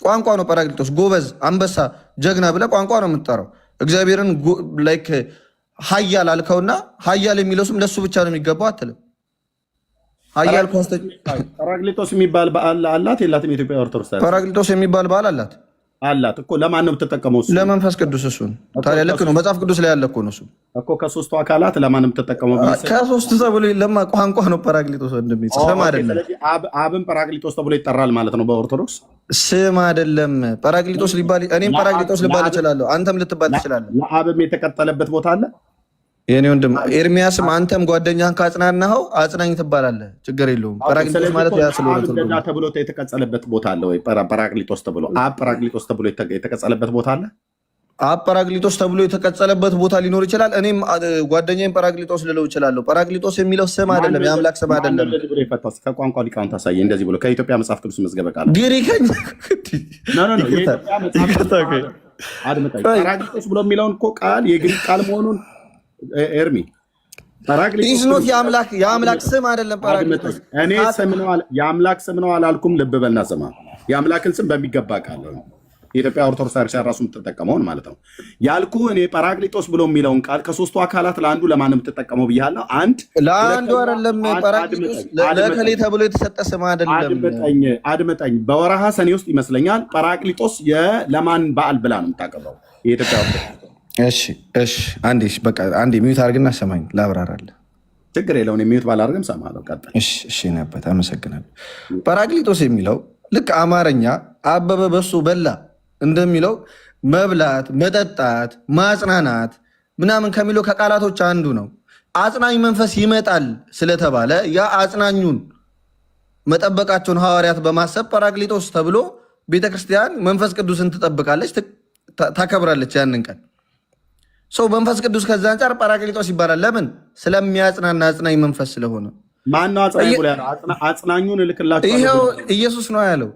ቋንቋ ነው። ጳራቅሊጦስ ጎበዝ፣ አንበሳ፣ ጀግና ብለህ ቋንቋ ነው የምትጠራው። እግዚአብሔርን like ኃያል አልከውና ኃያል የሚለው ስም ለሱ ብቻ ነው የሚገባው አትልም። ኃያል ጳራቅሊጦስ የሚባል በዓል አላት የላትም? የኢትዮጵያ ኦርቶዶክስ ጳራቅሊጦስ የሚባል በዓል አላት። አላት እኮ። ለማን ነው የምትጠቀመው? እሱ ለመንፈስ ቅዱስ። እሱን ታዲያ ልክ ነው። መጽሐፍ ቅዱስ ላይ ያለ እኮ ነው እሱ እኮ። ከሶስቱ አካላት ለማን ነው የምትጠቀመው? ከሶስቱ ተብሎ ለማ ቋንቋ ነው ጰራቅሊጦስ ወንድሜ፣ ስም አይደለም። ስለዚህ አብን ጰራቅሊጦስ ተብሎ ይጠራል ማለት ነው በኦርቶዶክስ። ስም አይደለም። ጰራቅሊጦስ ሊባል እኔም ጰራቅሊጦስ ልባል እችላለሁ፣ አንተም ልትባል ትችላለህ። ለአብም የተቀጠለበት ቦታ አለ። የኔ ወንድም ኤርሚያስም አንተም ጓደኛህን ካጽናናኸው አጽናኝ ትባላለህ። ችግር የለውም። ጰራቅሊጦስ ማለት ያ ስለሆነ እንደዛ ተብሎ የተቀጸለበት ቦታ አለ ወይ? ጰራቅሊጦስ ተብሎ አብ ጰራቅሊጦስ ተብሎ የተቀጸለበት ቦታ አለ? አብ ጰራቅሊጦስ ተብሎ የተቀጸለበት ቦታ ሊኖር ይችላል። እኔም ጓደኛዬን ጰራቅሊጦስ ልለው እችላለሁ። ጰራቅሊጦስ የሚለው ስም አይደለም፣ የአምላክ ስም አይደለም። እንደዚህ ብሎ የፈታው ከቋንቋ ሊቃውንት ታሳየ። እንደዚህ ብሎ ከኢትዮጵያ መጽሐፍ ቅዱስ መዝገበ ቃል ግሪከኛ No፣ የኢትዮጵያ መጽሐፍ ቅዱስ አድምጠኝ። ጰራቅሊጦስ ብሎ የሚለውን እኮ ቃል የግሪክ ቃል መሆኑን ኤርሚ Is not የአምላክ ስም አይደለም። ጰራቅሊጦስ እኔ ስም ነው የአምላክ ስም ነው አላልኩም። ልብ በልና ስማ። የአምላክን ስም በሚገባ ቃል ነው የኢትዮጵያ ኦርቶዶክስ ቤተክርስቲያን ራሱ የምትጠቀመውን ማለት ነው ያልኩ። እኔ ጰራቅሊጦስ ብሎ የሚለውን ቃል ከሶስቱ አካላት ለአንዱ ለማን የምትጠቀመው ብያለሁ። አንድ ለአንዱ አይደለም። ጰራቅሊጦስ ለእከሌ ተብሎ የተሰጠ ስም አይደለም። አድምጠኝ፣ አድምጠኝ። በወረሃ ሰኔ ውስጥ ይመስለኛል ጰራቅሊጦስ ለማን በዓል ብላ ነው የምታከብረው የኢትዮጵያ ኦርቶዶክስ? እሺ፣ አንዴ በቃ አንዴ mute አድርግና ሰማኝ ላብራራለህ። ችግር የለውም። Mute ባላደርግም ሰማለሁ። ቀጥል። እሺ ነበት አመሰግናለሁ። ጰራቅሊጦስ የሚለው ልክ አማርኛ አበበ በሶ በላ እንደሚለው መብላት፣ መጠጣት፣ ማጽናናት ምናምን ከሚለው ከቃላቶች አንዱ ነው። አጽናኝ መንፈስ ይመጣል ስለተባለ ያ አጽናኙን መጠበቃቸውን ሐዋርያት በማሰብ ጰራቅሊጦስ ተብሎ ቤተክርስቲያን መንፈስ ቅዱስን ትጠብቃለች፣ ታከብራለች ያንን ቀን። So መንፈስ ቅዱስ ከዛ አንጻር ጰራቅሊጦስ ይባላል። ለምን? ስለሚያጽናና አጽናኝ መንፈስ ስለሆነ። ማነው አጽናኝ ብሎ ያለው? አጽናኙን እልክላችኋለሁ። ይኸው ኢየሱስ ነው ያለው።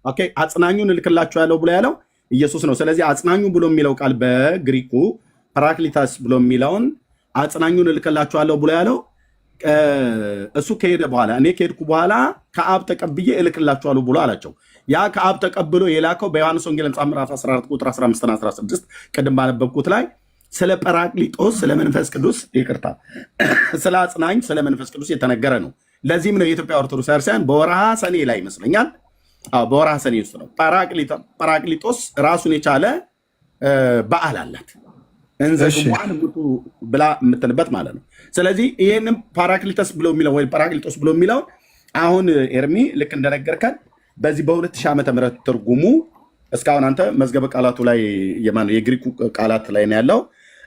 Okay፣ አጽናኙን እልክላችኋለሁ ያለው ብሎ ያለው ኢየሱስ ነው። ስለዚህ አጽናኙ ብሎ የሚለው ቃል በግሪኩ ፓራክሊታስ ብሎ የሚለውን አጽናኙን እልክላችኋለሁ ብሎ ያለው እሱ ከሄደ በኋላ፣ እኔ ከሄድኩ በኋላ ከአብ ተቀብዬ እልክላችኋለሁ ብሎ አላቸው። ያ ከአብ ተቀብሎ የላከው በዮሐንስ ወንጌል ምዕራፍ 14 ቁጥር 15 እና 16 ቅድም ባነበብኩት ላይ ስለ ጰራቅሊጦስ፣ ስለ መንፈስ ቅዱስ፣ ይቅርታ፣ ስለ አጽናኝ ስለ መንፈስ ቅዱስ የተነገረ ነው። ለዚህም ነው የኢትዮጵያ ኦርቶዶክስ ክርስቲያን በወርሃ ሰኔ ላይ ይመስለኛል፣ አዎ በወርሃ ሰኔ ውስጥ ነው ጰራቅሊጦስ ራሱን የቻለ በዓል አላት እንዘግቧን ብላ የምትልበት ማለት ነው። ስለዚህ ይህንም ፓራክሊተስ ብሎ የሚለው ወይም ጰራቅሊጦስ ብሎ የሚለውን አሁን ኤርሚ ልክ እንደነገርከን በዚህ በ2000 ዓመተ ምህረት ትርጉሙ እስካሁን አንተ መዝገበ ቃላቱ ላይ የግሪኩ ቃላት ላይ ነው ያለው።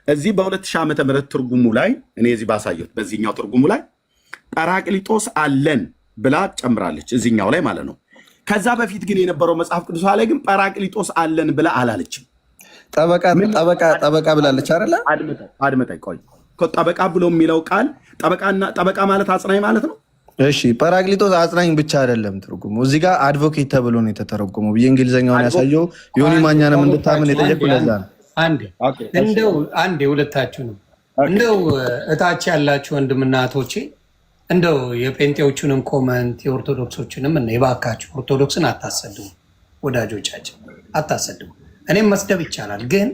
እዚህ በ2000 ዓመተ ምህረት ትርጉሙ ላይ እኔ እዚህ ባሳየሁት በዚህኛው ትርጉሙ ላይ ጰራቅሊጦስ አለን ብላ ጨምራለች፣ እዚህኛው ላይ ማለት ነው። ከዛ በፊት ግን የነበረው መጽሐፍ ቅዱስ ላይ ግን ጰራቅሊጦስ አለን ብላ አላለችም። ጠበቃ ጠበቃ ጠበቃ ብላለች አይደለ? አድምጠኝ፣ ቆይ። ጠበቃ ብሎ የሚለው ቃል ጠበቃና ጠበቃ ማለት አጽናኝ ማለት ነው። እሺ ጰራቅሊጦስ አጽናኝ ብቻ አይደለም ትርጉሙ። እዚህ ጋር advocate ተብሎ ነው የተተረጎመው። የእንግሊዝኛውን ያሳየው ዮኒ ማኛንም እንድታምን የጠየቁ ለዛ ነው። አንዴ እንደው አንዴ ሁለታችሁንም እንደው እታች ያላችሁ ወንድምና እህቶቼ እንደው የጴንጤዎቹንም comment የኦርቶዶክሶችንም እና የባካችሁ ኦርቶዶክስን አታሰድቡ፣ ወዳጆቻችን አታሰድቡ። እኔም መስደብ ይቻላል፣ ግን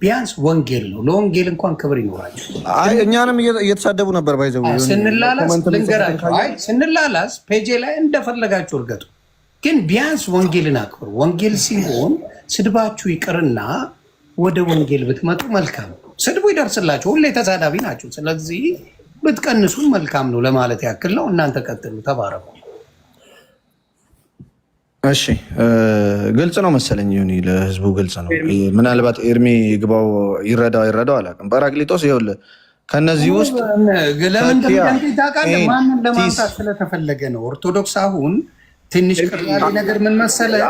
ቢያንስ ወንጌል ነው። ለወንጌል እንኳን ክብር ይኖራቸው። አይ እኛንም እየተሳደቡ ነበር። By the way ስንላላስ ልንገራቸው፣ አይ ስንላላስ ፔጄ ላይ እንደፈለጋችሁ እርገጡ፣ ግን ቢያንስ ወንጌልን አክብሩ። ወንጌል ሲሆን ስድባችሁ ይቅርና ወደ ወንጌል ብትመጡ መልካም ነው። ስድቡ ይደርስላችሁ። ሁሌ ተሳዳቢ ናቸው። ስለዚህ ብትቀንሱም መልካም ነው ለማለት ያክል ነው። እናንተ ቀጥሉ፣ ተባረኩ። እሺ ግልጽ ነው መሰለኝ፣ ዮኒ ለህዝቡ ግልጽ ነው። ምናልባት ኤርሚ ግባው ይረዳው ይረዳው አላውቅም። ጰራቅሊጦስ ይኸውልህ ከነዚህ ውስጥ ለምን እንደሚደንቀኝ ታውቃለህ? ማንን ለማምጣት ስለተፈለገ ነው። ኦርቶዶክስ አሁን ትንሽ ቅር ያለኝ ነገር ምን መሰለህ?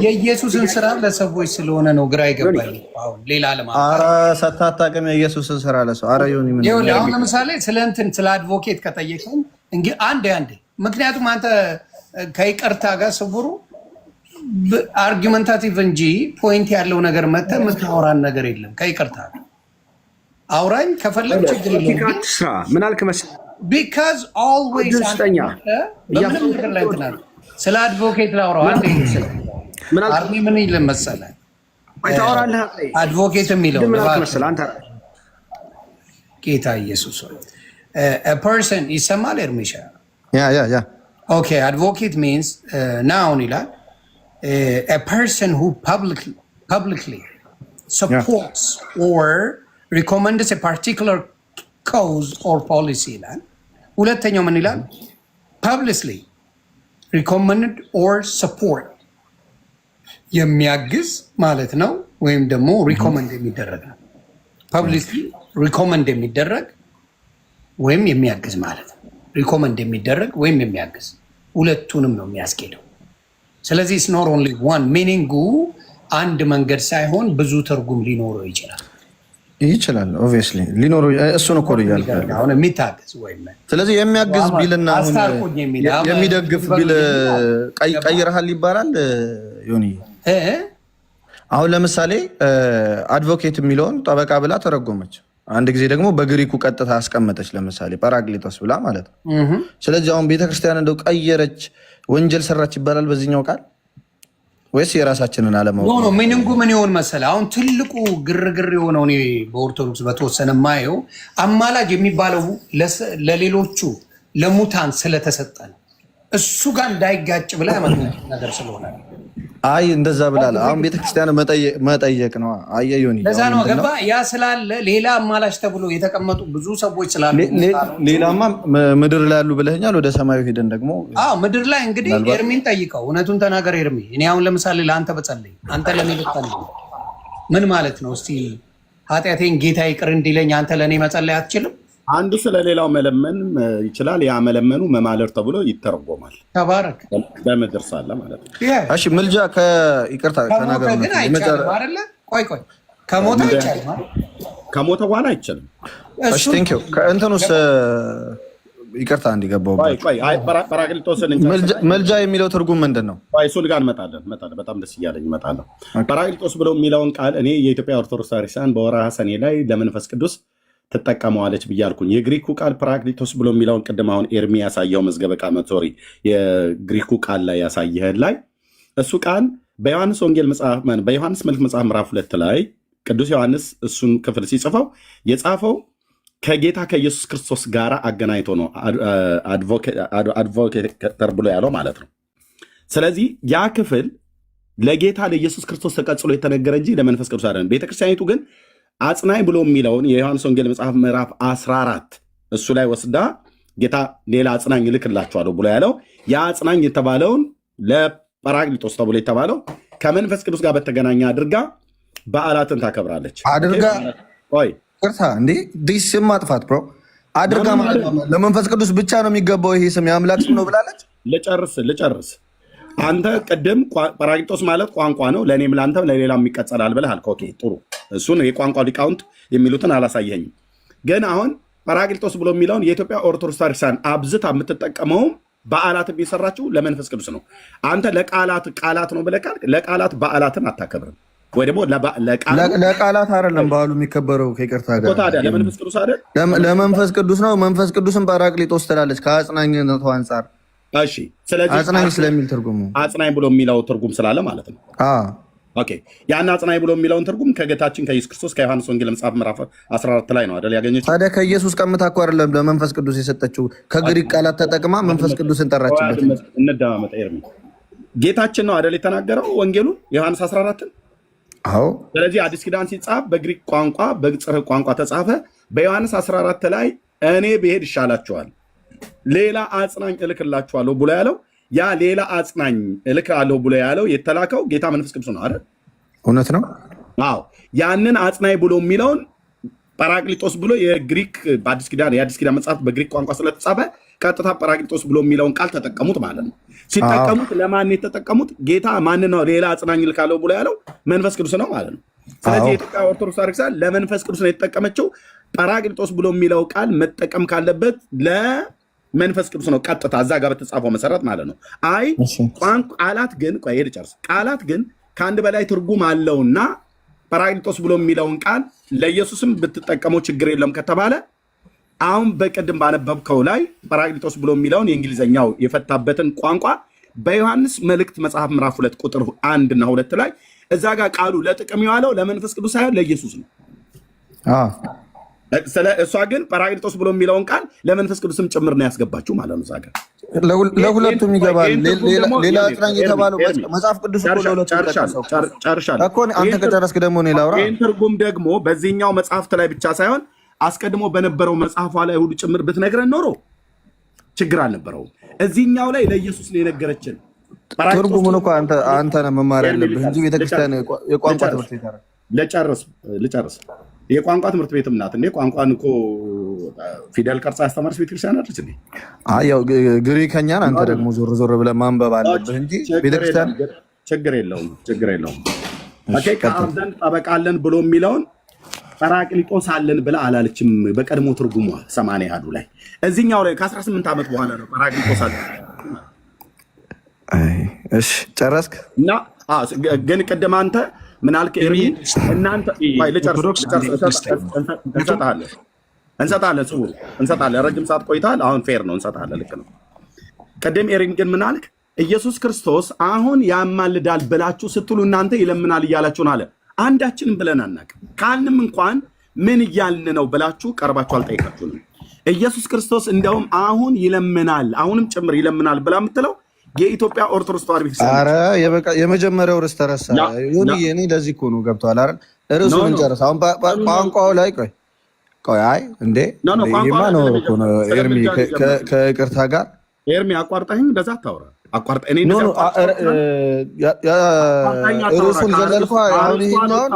የኢየሱስን ስራ ለሰዎች ስለሆነ ነው ግራ የገባኝ። አሁን ሌላ ለማምጣት ኧረ ሰተህ አታውቅም። የኢየሱስን ስራ ለሰው ኧረ ዮኒ ምን ይኸውልህ፣ አሁን ለምሳሌ ስለ እንትን ስለ advocate ከጠየቀኝ እንግዲህ አንዴ አንዴ፣ ምክንያቱም አንተ ከይቅርታ ጋር ስውሩ argumentative እንጂ point ያለው ነገር መተህ የምታወራን ነገር የለም። ከይቅርታ ጋር አውራኝ ከፈለግ ችግር የለውም። ስራ ምን አልክ መሰለህ? Because always ስጠኛ በምንም ነገር ላይ እንትን አለ። ስለ advocate ላውራው አንዴ። ምን አልክ? አርሚ ምን ይል መሰለህ? ቆይ ታወራለህ። Advocate የሚለው ምን አልክ መሰለህ አንተ ጌታ ኢየሱስ person ይሰማል። ኤርሚሻ Yeah. Okay, advocate means noun ይላል person who Publicly supports or recommends a particular cause or policy ይላል። ሁለተኛው ምን ይላል? Publicly recommend or support፣ የሚያግዝ ማለት ነው፣ ወይም ደግሞ recommend የሚደረግ ነው። Publicly recommend የሚደረግ ወይም የሚያግዝ ማለት ነው። Recommend የሚደረግ ወይም የሚያግዝ፣ ሁለቱንም ነው የሚያስኬደው። ስለዚህ it's not only one meaning፣ አንድ መንገድ ሳይሆን ብዙ ትርጉም ሊኖረው ይችላል። ይችላል፣ obviously ሊኖረው፣ እሱን እኮ ነው እያልኩ ያለው። አሁን የሚታገዝ ወይም ስለዚህ የሚያግዝ ቢልና አሁን አስታርቁኝ የሚል የሚደግፍ ቢል ቀይረሃል ይባላል ዮኒ? እ? አሁን ለምሳሌ advocate የሚለውን ጠበቃ ብላ ተረጎመች። አንድ ጊዜ ደግሞ በግሪኩ ቀጥታ አስቀመጠች። ለምሳሌ ጳራቅሊጦስ ብላ ማለት ነው። ስለዚህ አሁን ቤተክርስቲያን እንደው ቀየረች፣ ወንጀል ሰራች ይባላል በዚህኛው ቃል ወይስ የራሳችንን አለማወቅ? No, meaning ኡ ምን ይሆን መሰለህ? አሁን ትልቁ ግርግር የሆነው እኔ በኦርቶዶክስ በተወሰነ ማየው አማላጅ የሚባለው ለሌሎቹ ለሙታን ስለተሰጠ ነው። እሱ ጋር እንዳይጋጭ ብላ ያመጣችው ነገር ስለሆነ ነው። አይ፣ እንደዛ ብላል። አሁን ቤተክርስቲያን መጠየቅ ነው። አየህ ዮኒ፣ ለዛ አሁን ነው። ምንድን ገባ? ነው? ያ ስላለ ሌላ አማላጅ ተብሎ የተቀመጡ ብዙ ሰዎች ስላሉ ሌላማ ምድር ላይ ያሉ ብለኸኛል። ወደ ሰማዩ ሄደን ደግሞ አዎ፣ ምድር ላይ እንግዲህ ምናልባት ኤርሚን ጠይቀው፣ እውነቱን ተናገር ኤርሚ። እኔ አሁን ለምሳሌ ለአንተ በጸልይ፣ አንተ ለእኔ ብትጸልይ ምን ማለት ነው? እስቲ ኃጢአቴን ጌታ ይቅር እንዲለኝ አንተ ለእኔ መጸለይ አትችልም? አንዱ ስለ ሌላው መለመን ይችላል። ያ መለመኑ መማለድ ተብሎ ይተረጎማል። ተባረክ። በምድር ሳለ ማለት ነው። እሺ፣ ምልጃ ከይቅርታ ከሞተ ተናገር። ግን አይቻልም አይደለ? ቆይ ቆይ፣ ከሞተ አይቻልም አይደል? ከሞተ በኋላ አይቻልም። እሺ፣ እሱን thank you። ከእንትኑስ፣ ይቅርታ ቆይ እንዲገባውባችሁ ቆይ፣ አይ ጰራቅሊጦስን እንጨርስና ምልጃ የሚለው ትርጉም ምንድን ነው? ቆይ፣ እሱን ጋር እንመጣለን እንመጣለን። በጣም ደስ እያለኝ እመጣለሁ። ጰራቅሊጦስ ብሎ የሚለውን ቃል እኔ የኢትዮጵያ ኦርቶዶክስ ቤተክርስቲያን በወርሃ ሰኔ ላይ ለመንፈስ ቅዱስ ትጠቀመዋለች ብዬ አልኩኝ። የግሪኩ ቃል ጰራቅሊጦስ ብሎ የሚለውን ቅድም አሁን ኤርሚ ያሳየው መዝገበ ቃል፣ sorry፣ የግሪኩ ቃል ላይ ያሳየህን ላይ እሱ ቃል በዮሐንስ ወንጌል መጽሐፍ፣ በዮሐንስ መልእክት መጽሐፍ ምዕራፍ 2 ላይ ቅዱስ ዮሐንስ እሱን ክፍል ሲጽፈው የጻፈው ከጌታ ከኢየሱስ ክርስቶስ ጋር አገናኝቶ ነው፣ advocator ብሎ ያለው ማለት ነው። ስለዚህ ያ ክፍል ለጌታ ለኢየሱስ ክርስቶስ ተቀጽሎ የተነገረ እንጂ ለመንፈስ ቅዱስ አይደለም። ቤተክርስቲያኒቱ ግን አጽናኝ ብሎ የሚለውን የዮሐንስ ወንጌል መጽሐፍ ምዕራፍ 14 እሱ ላይ ወስዳ ጌታ ሌላ አጽናኝ እልክላችኋለሁ ብሎ ያለው ያ አጽናኝ የተባለውን ለጰራቅሊጦስ ተብሎ የተባለው ከመንፈስ ቅዱስ ጋር በተገናኘ አድርጋ በዓላትን ታከብራለች። አድርጋ ቆይ። ይቅርታ እንዴ፣ this ስም ማጥፋት bro፣ አድርጋ ማለት ነው። ለመንፈስ ቅዱስ ብቻ ነው የሚገባው፣ ይሄ ስም የአምላክ ስም ነው ብላለች። ልጨርስ ልጨርስ። አንተ ቅድም ጰራቅሊጦስ ማለት ቋንቋ ነው፣ ለእኔም ለአንተም ለሌላም ይቀጸላል ብለህ አልክ። Okay ጥሩ፣ እሱን የቋንቋ ሊቃውንት የሚሉትን አላሳየኝም። ግን አሁን ጰራቅሊጦስ ብሎ የሚለውን የኢትዮጵያ ኦርቶዶክስ ቤተክርስቲያን አብዝታ የምትጠቀመውም በዓላት የሰራችው ለመንፈስ ቅዱስ ነው። አንተ ለቃላት ቃላት ነው ብለህ ካልክ ለቃላት በዓላትን አታከብርም ወይ ደግሞ ለቃሉ ለቃላት አይደለም በዓሉ የሚከበረው፣ ከይቅርታ እኮ ጋር። ታዲያ ለመንፈስ ቅዱስ አይደል? ለመንፈስ ቅዱስ ነው። መንፈስ ቅዱስን ጳራቅሊጦስ ትላለች ከአጽናኝነቱ አንጻር። እሺ፣ ስለዚህ አጽናኝ ስለሚል ትርጉሙ። አጽናኝ ብሎ የሚለው ትርጉም ስላለ ማለት ነው። አዎ። Okay፣ ያን አጽናኝ ብሎ የሚለውን ትርጉም ከጌታችን ከኢየሱስ ክርስቶስ ከዮሐንስ ወንጌል መጽሐፍ ምዕራፍ 14 ላይ ነው አይደል ያገኘችው? ታዲያ ከኢየሱስ ቀምታ እኮ አይደለም ለመንፈስ ቅዱስ የሰጠችው። ከግሪክ ቃላት ተጠቅማ መንፈስ ቅዱስን ጠራችበት። እንደማመጥ ኤርሚ፣ ጌታችን ነው አይደል የተናገረው ወንጌሉን ዮሐንስ 14ን? አዎ። ስለዚህ አዲስ ኪዳን ሲጻፍ በግሪክ ቋንቋ በጽርዕ ቋንቋ ተጻፈ። በዮሐንስ 14 ላይ እኔ ብሄድ ይሻላችኋል፣ ሌላ አጽናኝ እልክላችኋለሁ ብሎ ያለው፣ ያ ሌላ አጽናኝ እልክላለሁ ብሎ ያለው የተላከው ጌታ መንፈስ ቅዱስ ነው አይደል? እውነት ነው። አዎ፣ ያንን አጽናኝ ብሎ የሚለውን ጳራቅሊጦስ ብሎ የግሪክ በአዲስ ኪዳን የአዲስ ኪዳን መጽሐፍ በግሪክ ቋንቋ ስለተጻፈ ቀጥታ ጳራቅሊጦስ ብሎ የሚለውን ቃል ተጠቀሙት ማለት ነው። ሲጠቀሙት ለማን የተጠቀሙት? ጌታ ማን ነው ሌላ አጽናኝ እልካለሁ ብሎ ያለው? መንፈስ ቅዱስ ነው ማለት ነው። ስለዚህ የኢትዮጵያ ኦርቶዶክስ ቤተክርስቲያን ለመንፈስ ቅዱስ ነው የተጠቀመችው። ጳራቅሊጦስ ብሎ የሚለው ቃል መጠቀም ካለበት ለመንፈስ ቅዱስ ነው፣ ቀጥታ እዛ ጋር በተጻፈው መሰረት ማለት ነው። አይ ቋንቋ ቃላት ግን፣ ቆይ ልጨርስ። ቃላት ግን ከአንድ በላይ ትርጉም አለውና ጳራቅሊጦስ ብሎ የሚለውን ቃል ለኢየሱስም ብትጠቀመው ችግር የለም ከተባለ አሁን በቅድም ባነበብከው ላይ ጳራቅሊጦስ ብሎ የሚለውን የእንግሊዝኛው የፈታበትን ቋንቋ በዮሐንስ መልእክት መጽሐፍ ምዕራፍ 2 ቁጥር 1 እና 2 ላይ እዛ ጋር ቃሉ ለጥቅም የዋለው ለመንፈስ ቅዱስ ሳይሆን ለኢየሱስ ነው። ስለ እሷ ግን ጳራቅሊጦስ ብሎ የሚለውን ቃል ለመንፈስ ቅዱስም ጭምር ነው ያስገባችው ማለት ነው እዛ ጋር። ለሁለቱም ይገባል። ሌላ አጽናኝ የተባለው መጽሐፍ ቅዱስ እኮ ለሁለቱም ጨርሻለሁ እኮ። አንተ ከጨረስክ ደግሞ እኔ ላውራ። ይህን ትርጉም ደግሞ በዚህኛው መጽሐፍት ላይ ብቻ ሳይሆን አስቀድሞ በነበረው መጽሐፏ ላይ ሁሉ ጭምር ብትነግረን ኖሮ ችግር አልነበረውም። እዚህኛው ላይ ለኢየሱስ ነው የነገረችን። ትርጉሙን እኮ አንተ ነህ መማር ያለብህ እንጂ ቤተክርስቲያን የቋንቋ ትምህርት ቤት አይደለም። ልጨርስ። የቋንቋ ትምህርት ቤትም ናት እንዴ? ቋንቋን እኮ ፊደል ቀርጻ ያስተማረች ቤተክርስቲያን አለች እንዴ? ያው ግሪከኛን አንተ ደግሞ ዞር ዞር ብለህ ማንበብ አለብህ እንጂ ቤተክርስቲያን። ችግር የለውም፣ ችግር የለውም። Okay፣ ከአብ ዘንድ ጠበቃ አለን ብሎ የሚለውን ጰራቅሊጦስ አለን ብላ አላለችም። በቀድሞ ትርጉሟ 80 አሐዱ ላይ፣ እዚህኛው ላይ ከ18 ዓመት በኋላ ነው ጰራቅሊጦስ አለን። እሺ ጨረስክ? እና ግን ቅድም አንተ ምን አልክ ኤርሚ? እናንተ እንሰጥሃለን፣ እንሰጥሃለን፣ ጽሁ እንሰጥሃለን። ረጅም ሰዓት ቆይተሃል። አሁን fair ነው፣ እንሰጥሃለን። ልክ ነው። ቅድም ኤርሚ ግን ምን አልክ? ኢየሱስ ክርስቶስ አሁን ያማልዳል ብላችሁ ስትሉ እናንተ ይለምናል እያላችሁን አለ። አንዳችንም ብለን አናውቅም። ካልንም እንኳን ምን እያልን ነው ብላችሁ ቀርባችሁ አልጠይቃችሁንም። ኢየሱስ ክርስቶስ እንደውም አሁን ይለምናል፣ አሁንም ጭምር ይለምናል ብላ የምትለው የኢትዮጵያ ኦርቶዶክስ ተዋሕዶ ቤተክርስቲያን። ኧረ የመጀመሪያው ርዕስ ተረሳ። ይሁን፣ እኔ ለዚህ እኮ ነው፣ ገብቶሃል አይደል? ርዕሱን እንጨርስ። አሁን ቋንቋው ላይ ቆይ ቆይ፣ አይ እንዴ ይሄማ ነው እኮ ነው ኤርሚ፣ ከይቅርታ ጋር ኤርሚ አቋርጠኸኝ እንደዛ አታውራ። አቋርጠህ እኔ ርዕሱን ዘለልኩ። አሁን ይሄኛውን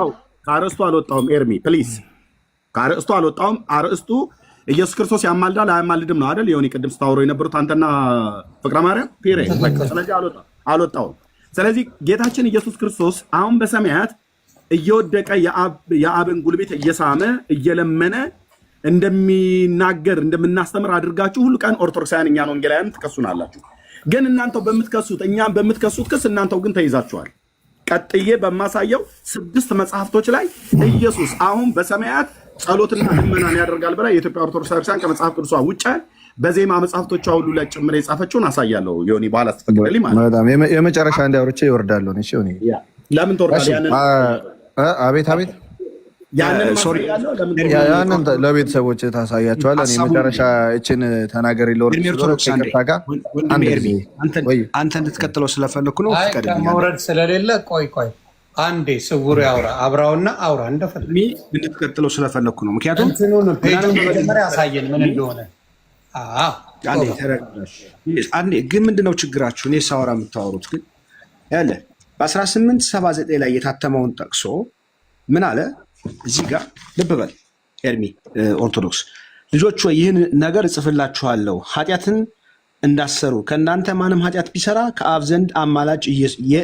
ከአርእስቱ አልወጣሁም። ኤርሚ please፣ ከአርእስቱ አልወጣሁም። አርእስቱ ኢየሱስ ክርስቶስ ያማልዳል አያማልድም ነው አይደል? የሆነ ቅድም ስታወሩ የነበሩት አንተና ፍቅረ ማርያም ፒሬ። ስለዚህ አልወጣሁም። ስለዚህ ጌታችን ኢየሱስ ክርስቶስ አሁን በሰማያት እየወደቀ የአብን ጉልበት እየሳመ እየለመነ እንደሚናገር እንደምናስተምር አድርጋችሁ ሁሉ ቀን ኦርቶዶክሳውያን እኛን ወንጌላውያን ትከሱናላችሁ። ግን እናንተው በምትከሱት፣ እኛን በምትከሱት ክስ እናንተው ግን ተይዛችኋል። ቀጥዬ በማሳየው ስድስት መጽሐፍቶች ላይ ኢየሱስ አሁን በሰማያት ጸሎትና ልመናን ያደርጋል ብላ የኢትዮጵያ ኦርቶዶክስ ቤተክርስቲያን ከመጽሐፍ ቅዱሷ ውጭ በዜማ መጽሐፍቶቿ ሁሉ ላይ ጭምር የጻፈችውን አሳያለሁ። ዮኒ በኋላ ስትፈቅድልኝ ማለት ነው። በጣም የመጨረሻ እንዲያወርቼ ይወርዳለሁ። እሺ ዮኒ። ለምን ትወርዳለህ? አቤት አቤት። ያንን ያንን ለቤተሰቦች ታሳያቸዋል። እኔ መጨረሻ እችን ተናገሪ ለወርድ ስለሆነ ጋር አንተ እንድትቀጥለው ስለፈለኩ ነው። መውረድ ስለሌለ ቆይ ቆይ አንዴ ስውር ያውራ፣ አብራውና አውራ እንደፈለግ እንድትቀጥለው ስለፈለኩ ነው። ምክንያቱም እንትኑን page ኡን መጀመሪያ ያሳየን ምን እንደሆነ። አንዴ ግን ምንድነው ችግራችሁ? እኔ ሳወራ የምታወሩት ግን ያለ በ1879 ላይ የታተመውን ጠቅሶ ምን አለ እዚህ ጋር ልብ በል ኤርሚ። ኦርቶዶክስ ልጆች ወይ ይህን ነገር እጽፍላችኋለሁ ኃጢአትን እንዳሰሩ፣ ከእናንተ ማንም ኃጢአት ቢሰራ ከአብ ዘንድ አማላጭ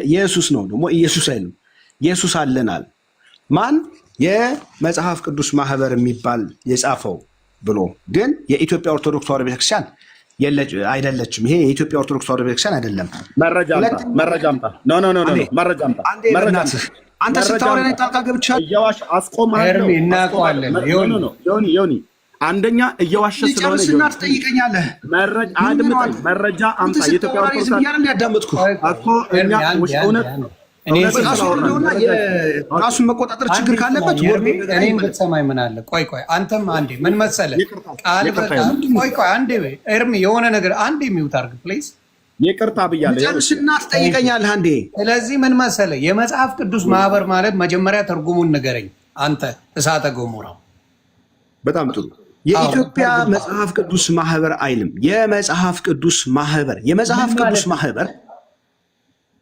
ኢየሱስ ነው። ደግሞ ኢየሱስ አይልም፣ ኢየሱስ አለናል። ማን? የመጽሐፍ ቅዱስ ማህበር የሚባል የጻፈው ብሎ ግን የኢትዮጵያ ኦርቶዶክስ ተዋሕዶ ቤተክርስቲያን አይደለችም። ይሄ የኢትዮጵያ ኦርቶዶክስ ተዋሕዶ ቤተክርስቲያን አይደለም። መረጃ አምጣ። No, no, no, መረጃ አምጣ። አንዴ በእናትህ አንተ ስታወራ እኔ ጣልቃ ገብቻለሁ። እየዋሸ አስቆምሃለሁ። እናውቀዋለን። ዮኒ ዮኒ፣ አንደኛ እየዋሸ ስለሆነ ጨርስና ትጠይቀኛለህ። መረጃ አድምጠኝ፣ መረጃ አምጣ። የኢትዮጵያ ኦርቶዶክስ ያዳመጥኩህ እኮ እኛ እውነት ራሱን መቆጣጠር ችግር ካለበት እኔን ብትሰማኝ ምን አለ? ቆይ ቆይ፣ አንተም አንዴ ምን መሰለህ፣ ቃል በቃል ቆይ ቆይ፣ አንዴ ኤርሚ የሆነ ነገር አንዴ mute አድርግ please። ይቅርታ ብያለሁ። ጨርስና ትጠይቀኛለህ አንዴ። ስለዚህ ምን መሰለህ፣ የመጽሐፍ ቅዱስ ማህበር ማለት መጀመሪያ ትርጉሙን ንገረኝ አንተ እሳተ ገሞራው። በጣም ጥሩ። የኢትዮጵያ መጽሐፍ ቅዱስ ማህበር አይልም። የመጽሐፍ ቅዱስ ማህበር፣ የመጽሐፍ ቅዱስ ማህበር፣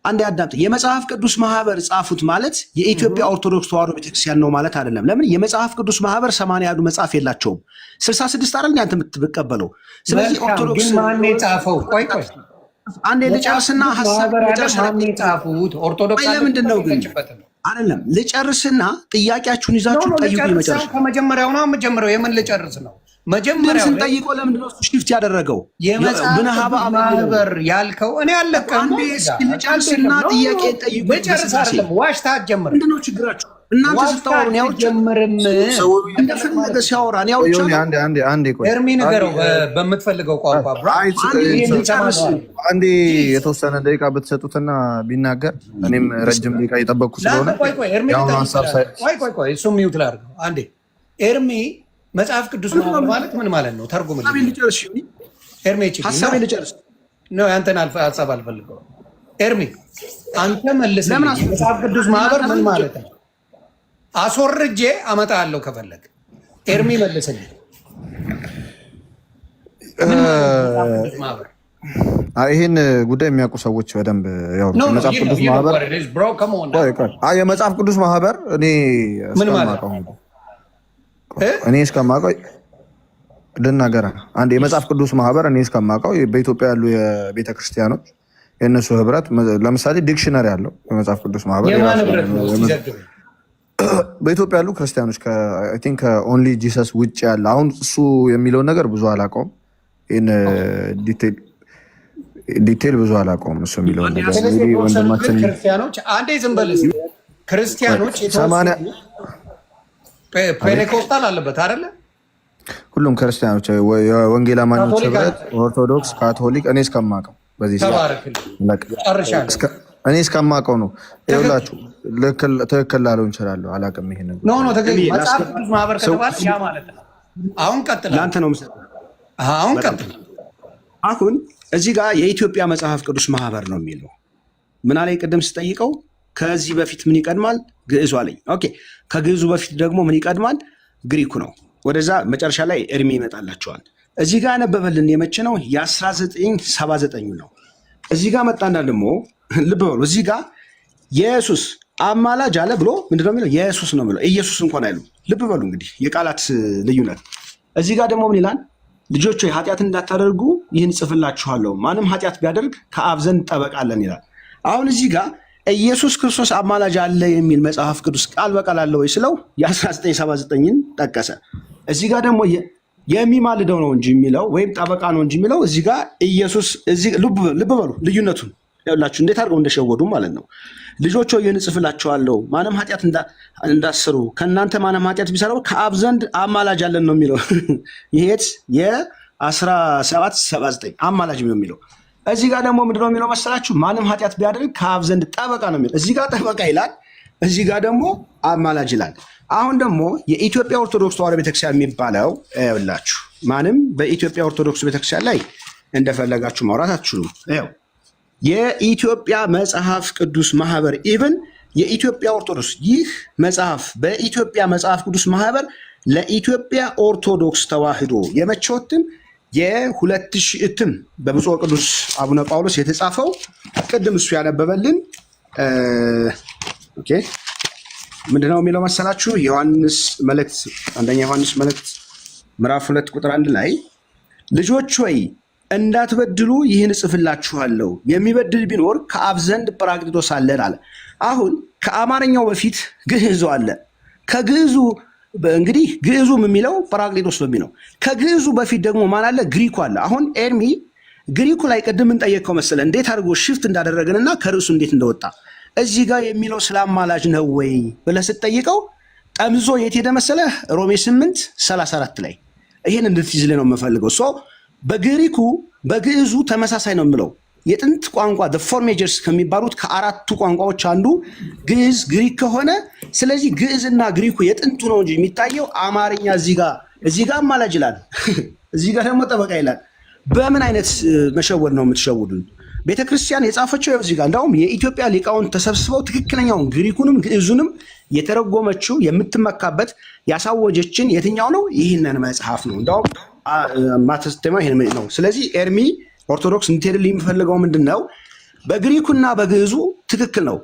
አንድ አዳምጥ። የመጽሐፍ ቅዱስ ማህበር ጻፉት ማለት የኢትዮጵያ ኦርቶዶክስ ተዋሕዶ ቤተክርስቲያን ነው ማለት አይደለም። ለምን? የመጽሐፍ ቅዱስ ማህበር 80 ያሉ መጽሐፍ የላቸውም። 66 አይደል አንተ የምትቀበለው? ስለዚህ ኦርቶዶክስ ግን ማን የጻፈው? ቆይ ቆይ አንዴ ልጨርስና ሀሳብ ማን የጻፉት? ኦርቶዶክስ ለምንድን ነው ግን አይደለም? ልጨርስና ጥያቄያችሁን ይዛችሁ ጠይቁ። መጨረሻ ከመጀመሪያው ነው የምጀምረው። የምን ልጨርስ ነው? መጀመሪያው ስንጠይቀው ለምንድን ነው shift ያደረገው? የመጽሐፍ ማህበር ያልከው እኔ አለቀም። ልጨርስና ጥያቄ ጠይቁ። ልጨርስ አይደለም፣ ዋሽታ አትጀምርም። ምንድን ነው ችግራችሁ? እናንተ ስታወሩ እኔ አልጀምርም። እንደፈለገ ሲያወራ እኔ አውርቻለሁ። ኤርሚ ንገረው በምትፈልገው ቋንቋ። አንዴ የተወሰነ ደቂቃ ብትሰጡትና ቢናገር፣ እኔም ረጅም ደቂቃ እየጠበቅኩ ስለሆነ። ቆይ ቆይ ቆይ ቆይ፣ እሱ mute ላድርገው አንዴ። ኤርሚ፣ መጽሐፍ ቅዱስ ማለት ምን ማለት ነው? ተርጉምልኝ። ኤርሚ ሀሳቤን ልጨርስ። ነው ያንተን ሀሳብ አልፈልገውም። ኤርሚ አንተ መልስልኝ። መጽሐፍ ቅዱስ ማህበር ምን ማለት ነው? አስወርጄ አመጣለሁ ከፈለግ። ኤርሚ መልስልኝ። ይህን ጉዳይ የሚያውቁ ሰዎች በደንብ የመጽሐፍ ቅዱስ ማህበር የመጽሐፍ ቅዱስ ማህበር እኔ እስከማውቀው ልናገር አንድ የመጽሐፍ ቅዱስ ማህበር እኔ እስከማውቀው በኢትዮጵያ ያሉ የቤተ ክርስቲያኖች የእነሱ ህብረት፣ ለምሳሌ dictionary አለው የመጽሐፍ ቅዱስ ማህበር። በኢትዮጵያ ያሉ ክርስቲያኖች ከ Only Jesus ውጭ ያለ፣ አሁን እሱ የሚለውን ነገር ብዙ አላውቀውም። ይህን detail ብዙ አላውቀውም። እሱ የሚለውን ነገር ወንድማችን ክርስቲያኖች አንዴ ዝም በል። ክርስቲያኖች ፔንቴኮስታል አለበት አይደለ? ሁሉም ክርስቲያኖች፣ የወንጌል አማኞች ህብረት፣ ኦርቶዶክስ፣ ካቶሊክ እኔ እስከማውቀው በዚህ እኔ እስከማውቀው ነው። ይኸውላችሁ ትክክል ላልሆን እችላለሁ፣ አላውቅም። ይሄን መጽሐፍ ቅዱስ ማህበር ከተባለ ያ ማለት ነው። አሁን ቀጥል፣ ለአንተ ነው የምሰጠው። አሁን ቀጥል። አሁን እዚህ ጋር የኢትዮጵያ መጽሐፍ ቅዱስ ማህበር ነው የሚለው። ምን አለኝ ቅድም ስጠይቀው ከዚህ በፊት ምን ይቀድማል? ግዕዙ አለኝ። Okay፣ ከግዕዙ በፊት ደግሞ ምን ይቀድማል? ግሪኩ ነው። ወደዛ መጨረሻ ላይ እድሜ ይመጣላቸዋል። እዚህ ጋር ያነበበልን የመቼ ነው? የ1979 ነው። እዚህ ጋር መጣና ደግሞ ልብ በሉ፣ እዚህ ጋር ኢየሱስ አማላጅ አለ ብሎ ምንድነው የሚለው? ኢየሱስ ነው የሚለው። ኢየሱስ እንኳን አይሉ። ልብ በሉ እንግዲህ የቃላት ልዩነት። እዚህ ጋር ደግሞ ምን ይላል? ልጆች ሆይ ኃጢአት እንዳታደርጉ ይህን ጽፍላችኋለሁ፣ ማንም ኃጢአት ቢያደርግ ከአብ ዘንድ ጠበቃ አለን ይላል። አሁን እዚህ ጋር ኢየሱስ ክርስቶስ አማላጅ አለ የሚል መጽሐፍ ቅዱስ ቃል በቃል አለ ወይ ስለው የ1979ን ጠቀሰ። እዚህ ጋር ደግሞ የሚማልደው ነው እንጂ የሚለው ወይም ጠበቃ ነው እንጂ የሚለው እዚህ ጋር ኢየሱስ። ልብ በሉ ልዩነቱን ያላችሁ እንዴት አድርገው እንደሸወዱ ማለት ነው። ልጆች ሆይ ይህን እጽፍላችኋለሁ ማንም ኃጢአት እንዳትሰሩ፣ ከእናንተ ማንም ኃጢአት ቢሰራው ከአብ ዘንድ አማላጅ አለን ነው የሚለው። ይሄት የ1779 አማላጅ ነው የሚለው። እዚህ ጋር ደግሞ ምንድነው የሚለው መሰላችሁ? ማንም ኃጢአት ቢያደርግ ከአብ ዘንድ ጠበቃ ነው የሚለው። እዚህ ጋር ጠበቃ ይላል፣ እዚህ ጋር ደግሞ አማላጅ ይላል። አሁን ደግሞ የኢትዮጵያ ኦርቶዶክስ ተዋሕዶ ቤተክርስቲያን የሚባለው ይኸውላችሁ፣ ማንም በኢትዮጵያ ኦርቶዶክስ ቤተክርስቲያን ላይ እንደፈለጋችሁ ማውራት አትችሉም። ይኸው የኢትዮጵያ መጽሐፍ ቅዱስ ማህበር፣ even የኢትዮጵያ ኦርቶዶክስ፣ ይህ መጽሐፍ በኢትዮጵያ መጽሐፍ ቅዱስ ማህበር ለኢትዮጵያ ኦርቶዶክስ ተዋሕዶ የመቼው እትም? የ2000 እትም በብፁዕ ቅዱስ አቡነ ጳውሎስ የተጻፈው ቅድም እሱ ያነበበልን። Okay፣ ምንድነው የሚለው መሰላችሁ? ዮሐንስ መልእክት፣ አንደኛ ዮሐንስ መልእክት ምዕራፍ 2 ቁጥር 1 ላይ ልጆች ሆይ እንዳትበድሉ ይህን እጽፍላችኋለሁ፣ የሚበድል ቢኖር ከአብ ዘንድ ጰራቅሊጦስ አለን አለ። አሁን ከአማርኛው በፊት ግዕዙ አለ። ከግዕዙ እንግዲህ ግዕዙም የሚለው ጰራቅሊጦስ ነው የሚለው። ከግዕዙ በፊት ደግሞ ማን አለ? ግሪኩ አለ። አሁን ኤርሚ ግሪኩ ላይ ቅድም እንጠየቅከው መሰለ እንዴት አድርጎ shift እንዳደረገንና ከርዕሱ እንዴት እንደወጣ፣ እዚህ ጋር የሚለው ስለ አማላጅ ነው ወይ ብለህ ስትጠይቀው ጠምዞ የት ሄደ መሰለህ? ሮሜ 8:34 ላይ። ይሄን እንድትይዝልህ ነው የምፈልገው። So በግሪኩ በግዕዙ ተመሳሳይ ነው የምለው። የጥንት ቋንቋ four majors ከሚባሉት ከአራቱ ቋንቋዎች አንዱ ግዕዝ ግሪክ ከሆነ፣ ስለዚህ ግዕዝና ግሪኩ የጥንቱ ነው እንጂ የሚታየው አማርኛ እዚህ ጋር አማላጅ ይላል፣ እዚህ ጋር ደግሞ ጠበቃ ይላል። በምን አይነት መሸወድ ነው የምትሸውዱን? ቤተክርስቲያን የጻፈችው እዚህ ጋር እንዳውም የኢትዮጵያ ሊቃውንት ተሰብስበው ትክክለኛውን ግሪኩንም ግዕዙንም የተረጎመችው የምትመካበት ያሳወጀችን የትኛው ነው? ይህንን መጽሐፍ ነው። እንዳውም ማተስተማ ይህን ነው። ስለዚህ ኤርሚ ኦርቶዶክስ እንድትሄድልኝ የምፈልገው ምንድን ነው? በግሪኩና በግዕዙ ትክክል ነው።